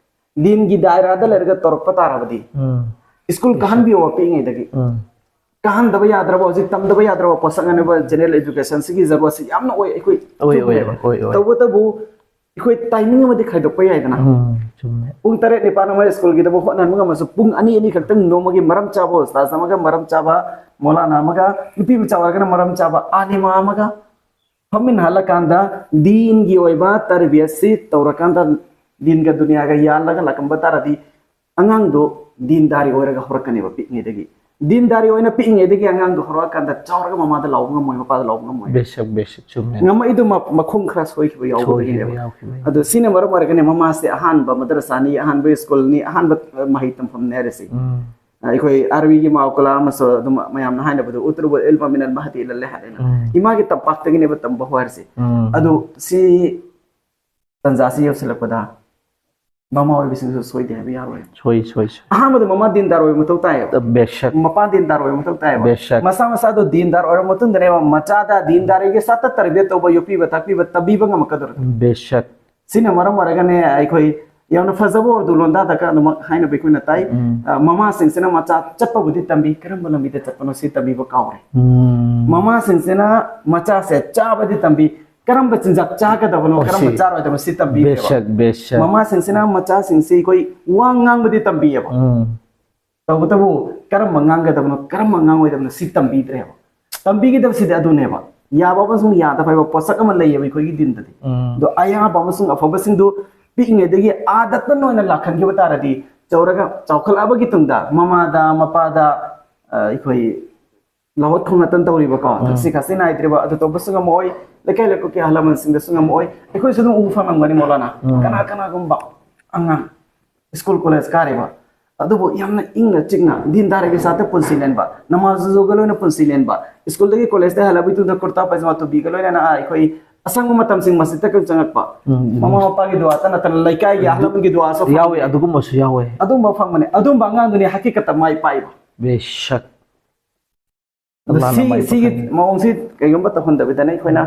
ꯗꯤꯟꯒꯤ ꯗꯥꯏꯔꯥꯗ ꯂꯩꯔꯒ ꯇꯧꯔꯛꯄ ꯇꯥꯔꯕꯗꯤ, ꯎꯝ꯫ ꯁ꯭ꯀꯨꯜ ꯀꯥꯍꯟꯕꯤꯌꯣ ꯄꯤꯛꯂꯤꯉꯩꯗꯒꯤ꯫ ꯎꯝ꯫ ꯀꯥꯍꯟꯗꯕ ꯌꯥꯗ꯭ꯔꯕ, ꯍꯧꯖꯤꯛ ꯇꯝꯗꯕ ꯌꯥꯗ꯭ꯔꯕ ꯄꯣꯠꯁꯛ ꯑꯅꯧꯕ ꯖꯦꯅꯔꯦꯜ ꯑꯦꯖꯨꯀꯦꯁꯟꯁꯤꯒꯤ ꯖꯔꯨꯔꯠꯁꯤ ꯌꯥꯝꯅ ꯑꯣꯏ ꯑꯩꯈꯣꯏ ꯑꯣꯏ, ꯑꯣꯏ, ꯆꯨꯝꯃꯦꯕ꯫ ꯑꯣꯏ, ꯑꯣꯏ꯫ ꯇꯧꯕꯇꯕꯨ ꯑꯩꯈꯣꯏ ꯇꯥꯏꯃꯤꯡ ꯑꯃꯗꯤ ꯈꯥꯏꯗꯣꯛꯄ ꯌꯥꯏꯗꯅ꯫ ꯎꯝ, ꯆꯨꯝꯃꯦ꯫ ꯄꯨꯡ ꯇꯔꯦꯠ ꯅꯤꯄꯥꯜ ꯑꯃ ꯁ꯭ꯀꯨꯜꯒꯤꯗꯃꯛ ꯍꯣꯠꯅꯍꯟꯕ ꯉꯝꯃꯁꯨ, ꯄꯨꯡ ꯑꯅꯤ ꯑꯅꯤ ꯈꯛꯇꯪ ꯅꯣꯡꯃꯒꯤ ꯃꯔꯝ ꯆꯥꯕ ꯎꯁꯇꯥꯖ ꯑꯃꯒ, ꯃꯔꯝ ꯆꯥꯕ ꯃꯧꯂꯥꯅꯥ ꯑꯃꯒ, ꯅꯨꯄꯤ ꯃꯆꯥ ꯑꯣꯏꯔꯒꯅ ꯃꯔꯝ ꯆꯥꯕ ꯑꯥꯂꯤꯃꯥ ꯑꯃꯒ ꯐꯝꯃꯤꯟꯅꯍꯜꯂꯀꯥꯟꯗ ꯗꯤꯟꯒꯤ ꯑꯣꯏꯕ ꯇꯔꯕꯤꯌꯠꯁꯤ ꯇꯧꯔꯀꯥꯟꯗ ꯗꯤꯟꯒ ꯗꯨꯅꯤꯌꯥꯒ ꯌꯥꯜꯂꯒ ꯂꯥꯛꯂꯝꯕ ꯇꯥꯔꯗꯤ ꯑꯉꯥꯡꯗꯣ ꯗꯤꯟꯗꯥꯔꯤ ꯑꯣꯏꯔꯒ ꯍꯧꯔꯛꯀꯅꯦꯕ ꯄꯤꯛꯂꯤꯉꯩꯗꯒꯤ꯫ ꯗꯤꯟꯗꯥꯔꯤ ꯑꯣꯏꯅ ꯄꯤꯛꯂꯤꯉꯩꯗꯒꯤ ꯑꯉꯥꯡꯗꯣ ꯍꯧꯔꯛꯑꯀꯥꯟꯗ ꯆꯥꯎꯔꯒ ꯃꯃꯥꯗ ꯂꯥꯎꯕ ꯉꯝꯃꯣꯏ, ꯃꯄꯥꯗ ꯂꯥꯎꯕ ꯉꯝꯃꯣꯏ꯫ ꯕꯦꯁꯛ, ꯕꯦꯁꯛ, ꯆꯨꯝꯃꯦ꯫ ꯉꯝꯃꯛꯏꯗꯣ ꯃ-, ꯃꯈꯣꯡ ꯈꯔ ꯁꯣꯏꯈꯤꯕ ꯁꯣꯏꯈꯤꯕ ꯌꯥꯎꯕꯗꯒꯤꯅꯦꯕ꯫ ꯌꯥꯎꯈꯤꯕ ꯌꯥꯎ-, ꯑꯗꯣ ꯁꯤꯅ ꯃꯔꯝ ꯑꯣꯏꯔꯒꯅꯦ ꯃꯃꯥꯁꯦ ꯑꯍꯥꯟꯕ ꯃꯗꯔꯁꯥꯅꯤ, ꯑꯍꯥꯟꯕ ꯁ꯭ꯀꯨꯜꯅꯤ, ꯑꯍꯥꯟꯕ, ꯑ, ꯃꯍꯩ ꯇꯝꯐꯝꯅꯦ ꯍꯥꯏꯔꯤꯁꯦ꯫ ꯎꯝ꯫ ꯑꯩꯈꯣꯏ ꯑꯥꯔꯃꯤꯒꯤ ꯃꯥꯎꯀꯂꯥ ꯑꯃꯁꯨ ꯑꯗꯨꯝ ꯃꯌꯥꯝꯅ ꯍꯥꯏꯅꯕꯗꯣ "ꯎꯇ꯭ꯔꯨꯕꯨ ꯏꯜꯃ ꯃꯤꯅꯜ ꯃꯍꯗꯤ ꯏꯂꯜ ꯂꯍꯗ" ꯍꯥꯏꯅ꯫ ꯎꯝ꯫ ꯏꯃꯥꯒꯤ ꯇꯝꯄꯥꯛꯇꯒꯤꯅꯦꯕ ꯇꯝꯕ ꯍꯧꯔꯤꯁꯦ꯫ ꯎꯝ꯫ ꯑꯗꯨ ꯁꯤ ꯇꯟꯖꯥꯁꯤ ꯌꯧꯁꯤꯜꯂꯛꯄꯗ ꯃꯃꯥ ꯑꯣꯏꯕꯁꯤꯡꯁꯨ ꯁꯣꯏꯗꯦ ꯍꯥꯏꯕ ꯌꯥꯔꯣꯏ꯫ ꯁꯣꯏ, ꯁꯣꯏ, ꯁꯣꯏ꯫ ꯑꯍꯥꯟꯕꯗ ꯃꯃꯥ ꯗꯤꯟꯗꯥꯔ ꯑꯣꯏꯕ ꯃꯊꯧ ꯇꯥꯏꯌꯦꯕ꯫ ꯕꯦꯁꯛ꯫ ꯃꯄꯥ ꯗꯤꯟꯗꯥꯔ ꯑꯣꯏꯕ ꯃꯊꯧ ꯇꯥꯏꯌꯦꯕ꯫ ꯕꯦꯁꯛ꯫ ꯃꯁꯥ ꯃꯁꯥꯗꯣ ꯗꯤꯟꯗꯥꯔ ꯑꯣꯏꯔꯕ ꯃꯇꯨꯡꯗꯅꯦꯕ ꯃꯆꯥꯗ ꯗꯤꯟꯗꯥꯔꯤꯒꯤ ꯁꯥꯠꯇ ꯇꯔꯕꯤꯌꯠ ꯇꯧꯕ, ꯌꯣꯛꯄꯤꯕ ꯇꯥꯛꯄꯤꯕ ꯇꯝꯕꯤꯕ ꯉꯝꯃꯛꯀꯗꯧꯔꯤꯕ꯫ ꯕꯦꯁꯛ꯫ ꯁꯤꯅ ꯃꯔꯝ ꯑꯣꯏꯔꯒꯅꯦ ꯑꯩꯈꯣꯏ ꯌꯥꯝꯅ ꯐꯖꯕ ꯎꯔꯗꯨ ꯂꯣꯟꯗꯥꯗꯒ ꯑꯗꯨꯃꯛ ꯍꯥꯏꯅꯕ ꯑꯩꯈꯣꯏꯅ ꯇꯥꯏ꯫ ꯎꯝ꯫ ꯑ, ꯃꯃꯥꯁꯤꯡꯁꯤꯅ ꯃꯆꯥ ꯆꯠꯄꯕꯨꯗꯤ ꯇꯝꯕꯤ, ꯀꯔꯝꯕ ꯂꯝꯕꯤꯗ ꯆꯠꯄꯅꯣ ꯁꯤ ꯇꯝꯕꯤꯕ ꯀꯥꯎꯔꯦ꯫ ꯎꯝ꯫ ꯃꯃꯥꯁꯤꯡꯁꯤꯅ ꯃꯆꯥꯁꯦ ꯆꯥꯕꯗꯤ ꯇꯝꯕꯤ, ꯀꯔꯝꯕ ꯆꯤꯟꯖꯥꯛ ꯆꯥꯒꯗꯕꯅꯣ, ꯑꯣ, ꯀꯔꯝꯕ ꯁꯤ꯫ ꯆꯥꯔꯣꯏꯗꯕꯅꯣ, ꯁꯤ ꯇꯝꯕꯤꯔꯦꯕ꯫ ꯕꯦꯁꯛ, ꯕꯦꯁꯛ꯫ ꯃꯃꯥꯁꯤꯡꯁꯤꯅ ꯃꯆꯥꯁꯤꯡꯁꯤ ꯑꯩꯈꯣꯏ ꯋꯥ ꯉꯥꯡꯕꯗꯤ ꯇꯝꯕꯤꯌꯦꯕ꯫ ꯎꯝ꯫ ꯇꯧꯕꯇꯕꯨ ꯀꯔꯝꯕ ꯉꯥꯡꯒꯗꯕꯅꯣ, ꯀꯔꯝꯕ ꯉꯥꯡꯉꯣꯏꯗꯕꯅꯣ, ꯁꯤ ꯇꯝꯕꯤꯗ꯭ꯔꯦꯕ꯫ ꯇꯝꯕꯤꯒꯗꯕꯁꯤꯗꯤ ꯑꯗꯨꯅꯦꯕ, ꯌꯥꯕ ꯑꯃꯁꯨꯡ ꯌꯥꯗꯕ ꯍꯥꯏꯕ ꯄꯣꯠꯁꯛ ꯑꯃ ꯂꯩꯌꯦꯕ ꯑꯩꯈꯣꯏꯒꯤ ꯗꯤꯟꯗꯗꯤ꯫ ꯎꯝ꯫ ꯑꯗꯣ ꯑꯌꯥꯕ ꯑꯃꯁꯨꯡ ꯑꯐꯕꯁꯤꯡꯗꯨ ꯄꯤꯛꯏꯉꯩꯗꯒꯤ ꯑꯥꯗꯠꯇ ꯑꯣꯏꯅ ꯂꯥꯛꯍꯟꯈꯤꯕ ꯇꯥꯔꯗꯤ, ꯆꯥꯎꯔꯒ ꯆꯥꯎꯈꯠꯂꯛꯑꯕꯒꯤ ꯇꯨꯡꯗ ꯃꯃꯥꯗ, ꯃꯄꯥꯗ, ꯑ, ꯑꯩꯈꯣꯏ ꯂꯧꯍꯠ ꯈꯣꯝꯅꯠꯇꯅ ꯇꯧꯔꯤꯕꯀꯣ, ꯎꯝ꯫ ꯊꯛꯁꯤ ꯈꯥꯁꯤ ꯅꯥꯏꯗ꯭ꯔꯤꯕ, ꯑꯗꯨ ꯇꯧꯕꯁꯨ ꯉꯝꯃꯛꯑꯣꯏ꯫ ꯂꯩꯀꯥꯏ ꯂꯩꯀꯣꯛꯀꯤ ꯑꯍꯜ ꯂꯃꯟꯁꯤꯡꯗꯁꯨ ꯉꯝꯃꯛꯑꯣꯏ꯫ ꯑꯩꯈꯣꯏꯁꯨ ꯑꯗꯨꯝ ꯎꯕ ꯐꯪꯂꯝꯒꯅꯤ ꯃꯧꯂꯥꯅꯥ꯫ ꯎꯝ꯫ ꯀꯅꯥ ꯀꯅꯥꯒꯨꯝꯕ ꯑꯉꯥꯡ ꯁ꯭ꯀꯨꯜ ꯀꯣꯂꯦꯖ ꯀꯥꯔꯤꯕ, ꯑꯗꯨꯕꯨ ꯌꯥꯝꯅ ꯏꯪꯅ ꯆꯤꯛꯅ ꯗꯤꯟ ꯗꯥꯔꯒꯤ ꯁꯥꯠꯇ ꯄꯨꯟꯁꯤ ꯂꯦꯟꯕ, ꯅꯃꯥꯖ ꯋꯨꯖꯨꯒ ꯂꯣꯏꯅ ꯄꯨꯟꯁꯤ ꯂꯦꯟꯕ, ꯁ꯭ꯀꯨꯜꯗꯒꯤ ꯀꯣꯂꯦꯖꯇ ꯍꯜꯂꯛꯄꯒꯤ ꯇꯨꯡꯗ ꯀꯨꯔꯇꯥ ꯄꯥꯏꯖꯃꯥ ꯇꯨꯄꯤꯒ ꯂꯣꯏꯅꯅ ꯑꯩꯈꯣꯏ ꯑꯁꯪꯕ ꯃꯇꯝꯁꯤꯡ ꯃꯁꯖꯤꯗꯇ ꯆꯪꯉꯛꯄ, ꯎꯝ, ꯎꯝ꯫ ꯃꯃꯥ ꯃꯄꯥꯒꯤ ꯗꯨꯋꯥꯇ ꯅꯠꯇꯅ ꯂꯩꯀꯥꯏꯒꯤ ꯑꯍꯜ ꯂꯃꯟꯒꯤ ꯗꯨꯋꯥꯁꯨ ꯐꯪꯕ꯫ ꯌꯥꯎꯋꯦ, ꯑꯗꯨꯒꯨꯝꯕꯁꯨ ꯌꯥꯎꯋꯦ꯫ ꯑꯗꯨꯝꯕ ꯐꯪꯕꯅꯦ꯫ ꯑꯗꯨꯝꯕ ꯑꯉꯥꯡꯗꯨꯅꯤ ꯍꯀꯤꯀꯠꯇ ꯃꯥꯏ ꯄꯥꯛꯏꯕ꯫ ꯕꯦꯁꯛ꯫ ꯑꯗꯣ ꯃꯥꯅ ꯁꯤ-, ꯃꯥꯏ ꯁꯤꯒꯤ ꯄꯥꯛꯀꯅꯤ꯫ ꯃꯑꯣꯡꯁꯤ ꯀꯩꯒꯨꯝꯕ ꯇꯧꯍꯟꯗꯕꯤꯗꯅ ꯑꯩꯈꯣꯏꯅ,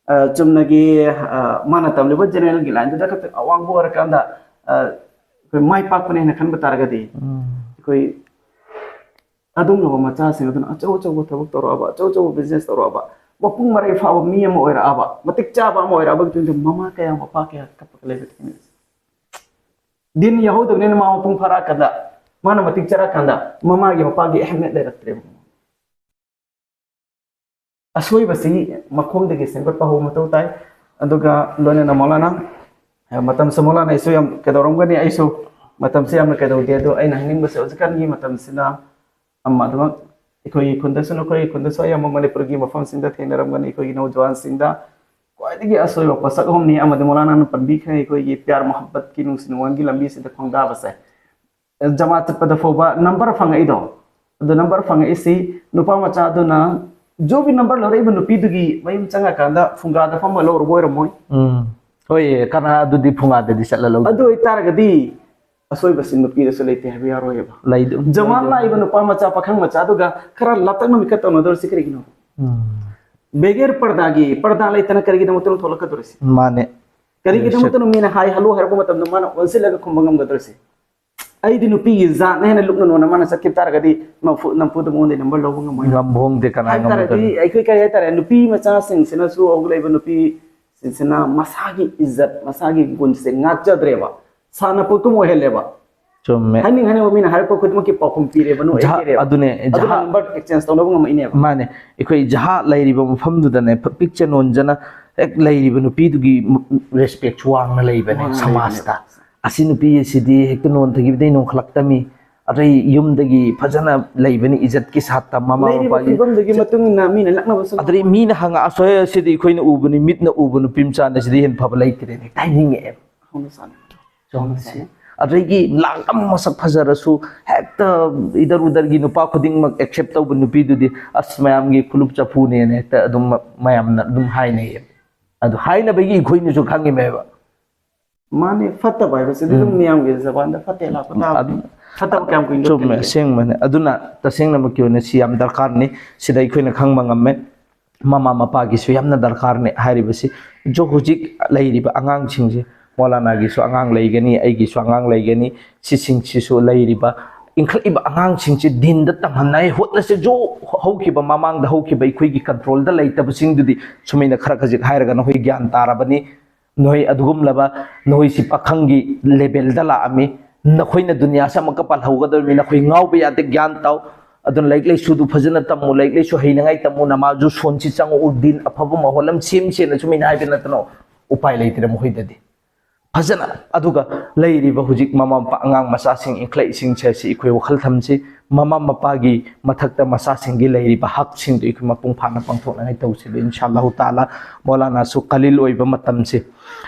ꯑ, ꯆꯨꯝꯅꯒꯤ, ꯑ, ꯃꯥꯅ ꯇꯝꯂꯤꯕ ꯖꯦꯅꯦꯔꯦꯜꯒꯤ ꯂꯥꯏꯟꯗꯨꯗ ꯈꯛꯇ ꯑꯋꯥꯡꯕ ꯑꯣꯏꯔꯀꯥꯟꯗ, ꯑ, ꯑꯩꯈꯣꯏ ꯃꯥꯏ ꯄꯥꯛꯄꯅꯦ ꯍꯥꯏꯅ ꯈꯟꯕ ꯇꯥꯔꯒꯗꯤ, ꯎꯝ꯫ ꯑꯩꯈꯣꯏ ꯑꯗꯨꯒꯨꯝꯂꯕ ꯃꯆꯥꯁꯤꯡ ꯑꯗꯨꯅ ꯑꯆꯧ ꯑꯆꯧꯕ ꯊꯕꯛ ꯇꯧꯔꯛꯑꯕ, ꯑꯆꯧ ꯑꯆꯧꯕ ꯕꯤꯖꯤꯅꯦꯁ ꯇꯧꯔꯛꯑꯕ, ꯃꯄꯨꯡ ꯃꯔꯩ ꯐꯥꯕ ꯃꯤ ꯑꯃ ꯑꯣꯏꯔꯛꯑꯕ, ꯃꯇꯤꯛ ꯆꯥꯕ ꯑꯃ ꯑꯣꯏꯔꯛꯑꯕ ꯃꯇꯨꯡꯗ ꯃꯃꯥ ꯀꯌꯥ, ꯃꯄꯥ ꯀꯌꯥ ꯀꯞꯄꯒ ꯂꯩꯕ ꯊꯦꯡꯅꯩ꯫ ꯗꯤꯟ ꯌꯥꯎꯍꯧꯗꯕꯅꯤꯅ ꯃꯥ ꯃꯄꯨꯡ ꯐꯥꯔꯛꯑꯀꯥꯟꯗ, ꯃꯥꯅ ꯃꯇꯤꯛ ꯆꯥꯔꯛꯑꯀꯥꯟꯗ ꯃꯃꯥꯒꯤ ꯃꯄꯥꯒꯤ ꯑꯍꯃꯤꯌꯠ ꯂꯩꯔꯛꯇ꯭ꯔꯦꯕ꯫ ꯑꯁꯣꯏꯕꯁꯤ ꯃꯈꯣꯡꯗꯒꯤ ꯁꯦꯝꯒꯠꯄ ꯍꯧꯕ ꯃꯊꯧ ꯇꯥꯏ꯫ ꯑꯗꯨꯒ ꯂꯣꯏꯅꯅ ꯃꯧꯂꯥꯅꯥ, ꯃꯇꯝꯁꯨ ꯃꯧꯂꯥꯅꯥ ꯑꯩꯁꯨ ꯌꯥꯝ ꯀꯩꯗꯧꯔꯝꯒꯅꯤ, ꯑꯩꯁꯨ ꯃꯇꯝꯁꯦ ꯌꯥꯝꯅ ꯀꯩꯗꯧꯗꯦ꯫ ꯑꯗꯣ ꯑꯩꯅ ꯍꯥꯏꯅꯤꯡꯕꯁꯦ ꯍꯧꯖꯤꯛꯀꯥꯟꯒꯤ ꯃꯇꯝꯁꯤꯅ ꯑꯃ ꯑꯗꯨꯃꯛ ꯑꯩꯈꯣꯏꯒꯤ ꯈꯨꯟꯗꯁꯨ, ꯅꯈꯣꯏꯒꯤ ꯈꯨꯟꯗꯁꯨ ꯑꯌꯥꯝꯕ ꯃꯅꯤꯄꯨꯔꯒꯤ ꯃꯐꯝꯁꯤꯡꯗ ꯊꯦꯡꯅꯔꯝꯒꯅꯤ꯫ ꯑꯩꯈꯣꯏꯒꯤ ꯅꯧꯖꯋꯥꯟꯁꯤꯡꯗ ꯈ꯭ꯋꯥꯏꯗꯒꯤ ꯑꯁꯣꯏꯕ ꯄꯣꯠꯁꯛ ꯑꯍꯨꯝꯅꯤ, ꯑꯃꯗꯤ ꯃꯧꯂꯥꯅꯥꯅ ꯄꯟꯕꯤꯈ꯭ꯔꯦ, ꯑꯩꯈꯣꯏꯒꯤ ꯄ꯭ꯌꯥꯔ ꯃꯣꯍꯕꯠꯀꯤ ꯅꯨꯡꯁꯤ ꯅꯨꯡꯉꯣꯟꯒꯤ ꯂꯝꯕꯤꯁꯤꯗ ꯈꯣꯡꯗꯥꯕꯁꯦ꯫ ꯖꯃꯥ ꯆꯠꯄꯗ ꯐꯥꯎꯕ ꯅꯝꯕꯔ ꯐꯪꯉꯛꯏꯗꯣ, ꯑꯗꯨ ꯅꯝꯕꯔ ꯐꯪꯉꯛꯏꯁꯤ ꯅꯨꯄꯥ ꯃꯆꯥꯗꯨꯅ ꯖꯣꯕꯤ ꯅꯝꯕꯔ ꯂꯧꯔꯛꯏꯕ ꯅꯨꯄꯤꯗꯨꯒꯤ ꯃꯌꯨꯝ ꯆꯪꯉꯀꯥꯟꯗ ꯐꯨꯡꯒꯥꯗ ꯐꯝꯃ ꯂꯧꯔꯨꯕ ꯑꯣꯏꯔꯝꯃꯣꯏ꯫ ꯎꯝ꯫ ꯍꯣꯏ, ꯀꯅꯥ ꯑꯗꯨꯗꯤ ꯐꯨꯡꯒꯥꯗꯗꯤ ꯆꯠꯂ ꯂꯧ-꯫ ꯑꯗꯨ ꯑꯣꯏꯇꯥꯔꯒꯗꯤ ꯑꯁꯣꯏꯕꯁꯤ ꯅꯨꯄꯤꯗꯁꯨ ꯂꯩꯇꯦ ꯍꯥꯏꯕ ꯌꯥꯔꯣꯏꯕ꯫ ꯂꯩ-꯫ ꯖꯃꯥꯟ ꯂꯩ-꯫ ꯂꯥꯛꯏꯕ ꯅꯨꯄꯥ ꯃꯆꯥ, ꯄꯥꯈꯪ ꯃꯆꯥꯗꯨꯒ ꯈꯔ ꯂꯥꯞꯇꯛꯅ ꯃꯤꯈꯠ ꯇꯧꯅꯗꯧꯔꯤꯁꯤ ꯀꯔꯤꯒꯤꯅꯣ? ꯎꯝ꯫ ꯕꯦꯒꯦꯔ ꯄꯔꯗꯥꯒꯤ, ꯄꯔꯗꯥ ꯂꯩꯇꯅ ꯀꯔꯤꯒꯤꯗꯃꯛꯇꯅꯣ ꯊꯣꯛꯂꯛꯀꯗꯧꯔꯤꯁꯤ? ꯃꯥꯅꯦ꯫ ꯀꯔꯤꯒꯤꯗꯃꯛꯇꯅꯣ ꯃꯤꯅ ꯍꯥꯏ ꯍꯜꯂꯣ ꯍꯥꯏꯔꯛꯄ ꯃꯇꯝꯗ ꯃꯥꯅ ꯑꯣꯟꯁꯤꯜꯂꯒ ꯈꯨꯝꯕ ꯉꯝꯒꯗꯧꯔꯤꯁꯤ? ꯑꯩꯗꯤ ꯅꯨꯄꯤꯒꯤ ꯖꯥꯠꯅ ꯍꯦꯟꯅ ꯂꯨꯞꯅ ꯅꯣꯟꯅ ꯃꯥꯅ ꯆꯠꯈꯤꯕ ꯇꯥꯔꯒꯗꯤ ꯅꯝꯐꯨ ꯅꯝꯐꯨꯗ ꯃꯉꯣꯟꯗ ꯅꯝꯕꯔ ꯂꯧꯕ ꯉꯝꯃꯣꯏ꯫ ꯉꯝꯕ ꯍꯣꯡꯗꯦ, ꯀꯅꯥ ꯍꯥꯏꯕ ꯇꯥꯔꯗꯤ ꯉꯝꯗꯣꯏꯅꯣ? ꯑꯩꯈꯣꯏ ꯀꯔꯤ ꯍꯥꯏꯇꯥꯔꯦ, ꯅꯨꯄꯤ ꯃꯆꯥꯁꯤꯡꯁꯤꯅꯁꯨ, ꯍꯧꯒꯠꯂꯛꯏꯕ ꯅꯨꯄꯤꯁꯤꯡꯁꯤꯅ ꯃꯁꯥꯒꯤ ꯏꯖꯠ, ꯃꯁꯥꯒꯤ ꯒꯨꯟꯁꯦ ꯉꯥꯛꯆꯗ꯭ꯔꯦꯕ, ꯁꯥꯟꯅ ꯄꯣꯠꯇꯨꯝ ꯑꯣꯏꯍꯜꯂꯦꯕ꯫ ꯆꯨꯝꯃꯦ꯫ ꯍꯥꯏꯅꯤꯡ ꯍꯥꯏꯅꯤꯡꯕ ꯃꯤꯅ ꯍꯥꯏꯔꯛꯄ ꯈꯨꯗꯤꯡꯃꯛꯀꯤ ꯄꯥꯎꯈꯨꯝ ꯄꯤꯔꯦꯕ, ꯅꯣꯏ ꯖꯍꯥ- ꯄꯤꯔꯦꯕ꯫ ꯑꯗꯨꯅꯦ, ꯑꯗꯨꯅ ꯖꯍꯥ- ꯅꯝꯕꯔ ꯑꯦꯛꯁꯆꯦꯟꯖ ꯇꯧꯅꯕ ꯉꯝꯃꯛꯏꯅꯦꯕ꯫ ꯃꯥꯅꯦ꯫ ꯑꯩꯈꯣꯏ ꯖꯍꯥ ꯂꯩꯔꯤꯕ ꯃꯐꯝꯗꯨꯗꯅꯦ, ꯄꯤꯛꯆ ꯅꯣꯟꯖꯅ ꯍꯦꯛ ꯂꯩꯔꯤꯕ ꯅꯨꯄꯤꯗꯨꯒꯤ ꯔꯦꯁꯄꯦꯛꯁꯨ ꯋꯥꯡꯅ ꯂꯩꯕꯅꯦ ꯋꯥꯡꯅ ꯁꯃꯥꯖꯇ꯫ ꯂꯩꯕꯅꯦ꯫ ꯑꯁꯤ ꯅꯨꯄꯤ ꯑꯁꯤꯗꯤ ꯍꯦꯛꯇ ꯅꯣꯟꯊꯈꯤꯕꯗꯩ ꯅꯣꯟꯈꯠꯂꯛꯇꯃꯤ, ꯑꯗꯩ ꯌꯨꯝꯗꯒꯤ ꯐꯖꯅ ꯂꯩꯕꯅꯤ, ꯏꯖꯠꯀꯤ ꯁꯥꯠꯇ, ꯃꯃꯥ ꯂꯩꯔꯤꯕ ꯃꯄꯥꯒꯤ ꯐꯤꯕꯝꯗꯨꯒꯤ ꯃꯇꯨꯡ ꯏꯟꯅ ꯃꯤꯅ ꯂꯛꯅꯕꯁꯨ ꯑꯗꯩ ꯃꯤꯅ ꯍꯪꯉꯛꯑꯁꯨ, "ꯍꯦ, ꯑꯁꯤꯗꯤ ꯑꯩꯈꯣꯏꯅ ꯎꯕꯅꯤ, ꯃꯤꯠꯅ ꯎꯕ ꯅꯨꯄꯤ ꯃꯆꯥꯅ ꯁꯤꯗꯤ ꯍꯦꯟꯅ ꯐꯕ ꯂꯩꯇ꯭ꯔꯦꯅꯦ" ꯍꯦꯛꯇ ꯍꯥꯏꯅꯤꯡꯉꯛꯑꯦꯕ꯫ ꯍꯧꯅ ꯁꯥꯅꯤ꯫ ꯆꯨꯝꯃꯦ꯫ ꯑꯗꯒꯤ ꯂꯥꯛ ꯑꯃ ꯃꯁꯛ ꯐꯖꯔꯁꯨ ꯍꯦꯛꯇ ꯏꯗꯔ ꯎꯗꯔꯒꯤ ꯅꯨꯄꯥ ꯈꯨꯗꯤꯡꯃꯛ ꯑꯦꯛꯁꯦꯞ ꯇꯧꯕ ꯅꯨꯄꯤꯗꯨꯗꯤ, "ꯑꯁ, ꯃꯌꯥꯝꯒꯤ ꯐꯨꯂꯨꯞ ꯆꯐꯨꯅꯦꯅ" ꯍꯦꯛꯇ ꯑꯗꯨꯝ ꯃꯌꯥꯝꯅ ꯑꯗꯨꯝ ꯍꯥꯏꯅꯩꯌꯦꯕ꯫ ꯑꯗꯨ ꯍꯥꯏꯅꯕꯒꯤ ꯑꯩꯈꯣꯏꯅꯁꯨ ꯈꯪꯉꯤꯃꯦꯕ꯫ ꯃꯥꯅꯦ, ꯐꯠꯇꯕ ꯍꯥꯏꯕꯁꯤꯗꯤ ꯑꯗꯨꯝ ꯃꯤꯌꯥꯝꯒꯤ ꯖꯕꯥꯟꯗ ꯐꯠꯇꯦ ꯂꯥꯛꯄ ꯇꯥꯕ꯫ ꯑꯗꯨ- ꯐꯠꯇꯕ ꯀꯌꯥꯝ ꯀꯨꯏꯅ ꯆꯨꯝꯃꯦ, ꯂꯣꯠꯀꯅꯤ? ꯑꯁꯦꯡꯕꯅꯦ꯫ ꯑꯗꯨꯅ ꯇꯁꯦꯡꯅꯃꯛꯀꯤ ꯑꯣꯏꯅ ꯁꯤ ꯌꯥꯝ ꯗꯔꯀꯥꯔꯅꯤ꯫ ꯁꯤꯗ ꯑꯩꯈꯣꯏꯅ ꯈꯪꯕ ꯉꯝꯃꯦ, ꯃꯃꯥ ꯃꯄꯥꯒꯤꯁꯨ ꯌꯥꯝꯅ ꯗꯔꯀꯥꯔꯅꯦ ꯍꯥꯏꯔꯤꯕꯁꯤ꯫ ꯖꯣ ꯍꯧꯖꯤꯛ ꯂꯩꯔꯤꯕ ꯑꯉꯥꯡꯁꯤꯡꯁꯦ, ꯃꯧꯂꯥꯅꯥꯒꯤꯁꯨ ꯑꯉꯥꯡ ꯂꯩꯒꯅꯤ, ꯑꯩꯒꯤꯁꯨ ꯑꯉꯥꯡ ꯂꯩꯒꯅꯤ, ꯁꯤꯁꯤꯡꯁꯤꯁꯨ ꯂꯩꯔꯤꯕ ꯏꯟꯈꯠꯂꯛꯏꯕ ꯑꯉꯥꯡꯁꯤꯡꯁꯦ ꯗꯤꯟꯗ ꯇꯝꯍꯟꯅꯉꯥꯏ ꯍꯣꯠꯅꯁꯦ꯫ ꯖꯣ ꯍꯧꯈꯤꯕ, ꯃꯃꯥꯡꯗ ꯍꯧꯈꯤꯕ ꯑꯩꯈꯣꯏꯒꯤ ꯀꯟꯇ꯭ꯔꯣꯜꯗ ꯂꯩꯇꯕꯁꯤꯡꯗꯨꯗꯤ ꯁꯨꯃꯥꯏꯅ ꯈꯔ ꯈꯖꯤꯛ ꯍꯥꯏꯔꯒ ꯅꯈꯣꯏ ꯒ꯭ꯌꯥꯟ ꯇꯥꯔꯕꯅꯤ꯫ ꯅꯈꯣꯏ ꯑꯗꯨꯒꯨꯝꯂꯕ, ꯅꯈꯣꯏꯁꯤ ꯄꯥꯈꯪꯒꯤ ꯂꯦꯚꯦꯜꯗ ꯂꯥꯛꯑꯝꯃꯤ꯫ ꯅꯈꯣꯏꯅ ꯗꯨꯅꯤꯌꯥꯁꯦ ꯑꯃꯨꯛꯀ ꯄꯥꯜꯍꯧꯒꯗꯧꯔꯤꯕꯅꯤ꯫ ꯅꯈꯣꯏ ꯉꯥꯎꯕ ꯌꯥꯗꯦ, ꯒ꯭ꯌꯥꯟ ꯇꯥꯎ꯫ ꯑꯗꯨꯅ ꯂꯥꯏꯔꯤꯛ ꯂꯥꯏꯁꯨꯗꯨ ꯐꯖꯅ ꯇꯝꯃꯨ, ꯂꯥꯏꯔꯤꯛ ꯂꯥꯏꯁꯨ ꯍꯩꯅꯉꯥꯏ ꯇꯝꯃꯨ, ꯅꯃꯥꯖꯨ ꯁꯣꯟꯁꯤ ꯆꯪꯉꯛꯎ, ꯗꯤꯟ ꯑꯐꯕ ꯃꯥꯍꯣꯜ ꯑꯃ ꯁꯦꯝꯁꯦꯅ ꯁꯨꯃꯥꯏꯅ ꯍꯥꯏꯕ ꯅꯠꯇꯅ ꯎꯄꯥꯏ ꯂꯩꯇ꯭ꯔꯦ ꯃꯈꯣꯏꯗꯗꯤ꯫ ꯐꯖꯅ, ꯑꯗꯨꯒ ꯂꯩꯔꯤꯕ ꯍꯧꯖꯤꯛ ꯃꯃꯥ ꯃꯄꯥ, ꯑꯉꯥꯡ ꯃꯆꯥꯁꯤꯡ ꯏꯟꯈꯠꯂꯛꯏꯁꯤꯡꯁꯦ, ꯁꯤ ꯑꯩꯈꯣꯏ ꯋꯥꯈꯜ ꯊꯝꯁꯤ꯫ ꯃꯃꯥ ꯃꯄꯥꯒꯤ ꯃꯊꯛꯇ ꯃꯆꯥꯁꯤꯡꯒꯤ ꯂꯩꯔꯤꯕ ꯍꯛꯁꯤꯡꯗꯨ ꯑꯩꯈꯣꯏ ꯃꯄꯨꯡ ꯐꯥꯅ ꯄꯥꯡꯊꯣꯛꯅꯉꯥꯏ ꯇꯧꯁꯤꯕ, ꯏꯟꯁꯥ ꯑꯜꯂꯥꯍꯨ ꯇꯥꯂꯥ꯫ ꯃꯧꯂꯥꯅꯥꯁꯨ ꯀꯂꯤꯜ ꯑꯣꯏꯕ ꯃꯇꯝꯁꯤ꯫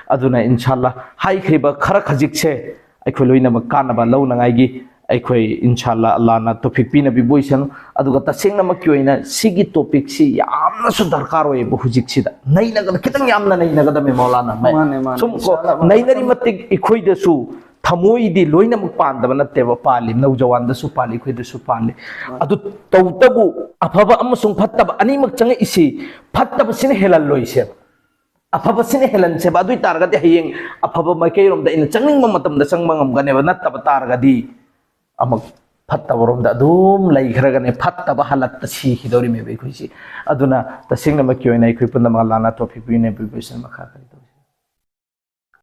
ꯑꯗꯨꯅ ꯏꯟꯁꯥ ꯑꯜꯂꯥ ꯍꯥꯏꯈ꯭ꯔꯤꯕ ꯈꯔ ꯈꯖꯤꯛꯁꯦ ꯑꯩꯈꯣꯏ ꯂꯣꯏꯅꯃꯛ ꯀꯥꯟꯅꯕ ꯂꯧꯅꯉꯥꯏꯒꯤ ꯑꯩꯈꯣꯏ ꯏꯟꯁꯥ ꯑꯜꯂꯥ, ꯑꯜꯂꯥꯅ ꯇꯣꯐꯤꯛ ꯄꯤꯅꯕꯤꯕ ꯑꯣꯏꯁꯅꯨ꯫ ꯑꯗꯨꯒ ꯇꯁꯦꯡꯅꯃꯛꯀꯤ ꯑꯣꯏꯅ ꯁꯤꯒꯤ ꯇꯣꯄꯤꯛꯁꯤ ꯌꯥꯝꯅꯁꯨ ꯗꯔꯀꯥꯔ ꯑꯣꯏꯌꯦꯕ ꯍꯧꯖꯤꯛꯁꯤꯗ꯫ ꯅꯩꯅꯒꯗ-, ꯈꯤꯇꯪ ꯌꯥꯝꯅ ꯅꯩꯅꯒꯗꯕꯅꯤ ꯃꯧꯂꯥꯅꯥ꯫ ꯃꯥꯅꯦ, ꯃꯥꯅꯦ꯫ ꯁꯨꯝ ꯀꯣ, ꯏꯟꯁꯥ ꯑꯜꯂꯥ, ꯃꯥꯅꯦ꯫ ꯅꯩꯅꯔꯤ ꯃꯇꯤꯛ ꯑꯩꯈꯣꯏꯗꯁꯨ ꯊꯃꯣꯏꯗꯤ ꯂꯣꯏꯅꯃꯛ ꯄꯥꯟꯗꯕ ꯅꯠꯇꯦꯕ, ꯄꯥꯜꯂꯤ, ꯅꯧꯖꯋꯥꯟꯗꯁꯨ ꯄꯥꯜꯂꯤ, ꯑꯩꯈꯣꯏꯗꯁꯨ ꯄꯥꯜꯂꯤ꯫ ꯑꯗꯨ ꯇꯧꯕꯇꯕꯨ ꯑꯐꯕ ꯑꯃꯁꯨꯡ ꯐꯠꯇꯕ ꯑꯅꯤꯃꯛ ꯆꯪꯉꯛꯏꯁꯤ ꯐꯠꯇꯕꯁꯤꯅ ꯍꯦꯜꯍꯜꯂꯣꯏꯁꯦꯕ, ꯑꯐꯕꯁꯤꯅ ꯍꯦꯜꯍꯟꯁꯦꯕ꯫ ꯑꯗꯨ ꯑꯣꯏ ꯇꯥꯔꯒꯗꯤ ꯍꯌꯦꯡ ꯑꯐꯕ ꯃꯥꯏꯀꯩꯔꯣꯝꯗ ꯑꯩꯅ ꯆꯪꯅꯤꯡꯕ ꯃꯇꯝꯗ ꯆꯪꯕ ꯉꯝꯒꯅꯦꯕ꯫ ꯅꯠꯇꯕ ꯇꯥꯔꯒꯗꯤ ꯑꯃꯨꯛ ꯐꯠꯇꯕꯔꯣꯝꯗ ꯑꯗꯨꯝ ꯂꯩꯈ꯭ꯔꯒꯅꯦ, ꯐꯠꯇꯕ ꯍꯜꯂꯛꯇ ꯁꯤꯈꯤꯗꯧꯔꯤꯃꯦꯕ ꯑꯩꯈꯣꯏꯁꯤ꯫ ꯑꯗꯨꯅ ꯇꯁꯦꯡꯅꯃꯛꯀꯤ ꯑꯣꯏꯅ ꯑꯩꯈꯣꯏ ꯄꯨꯝꯅꯃꯛ ꯑꯂꯥꯍꯅ ꯇꯣꯐꯤꯛ ꯄꯤꯕꯤꯅꯦ, ꯄꯤꯕꯤꯁꯅꯨ꯫ ꯃꯈꯥ ꯀꯔꯤ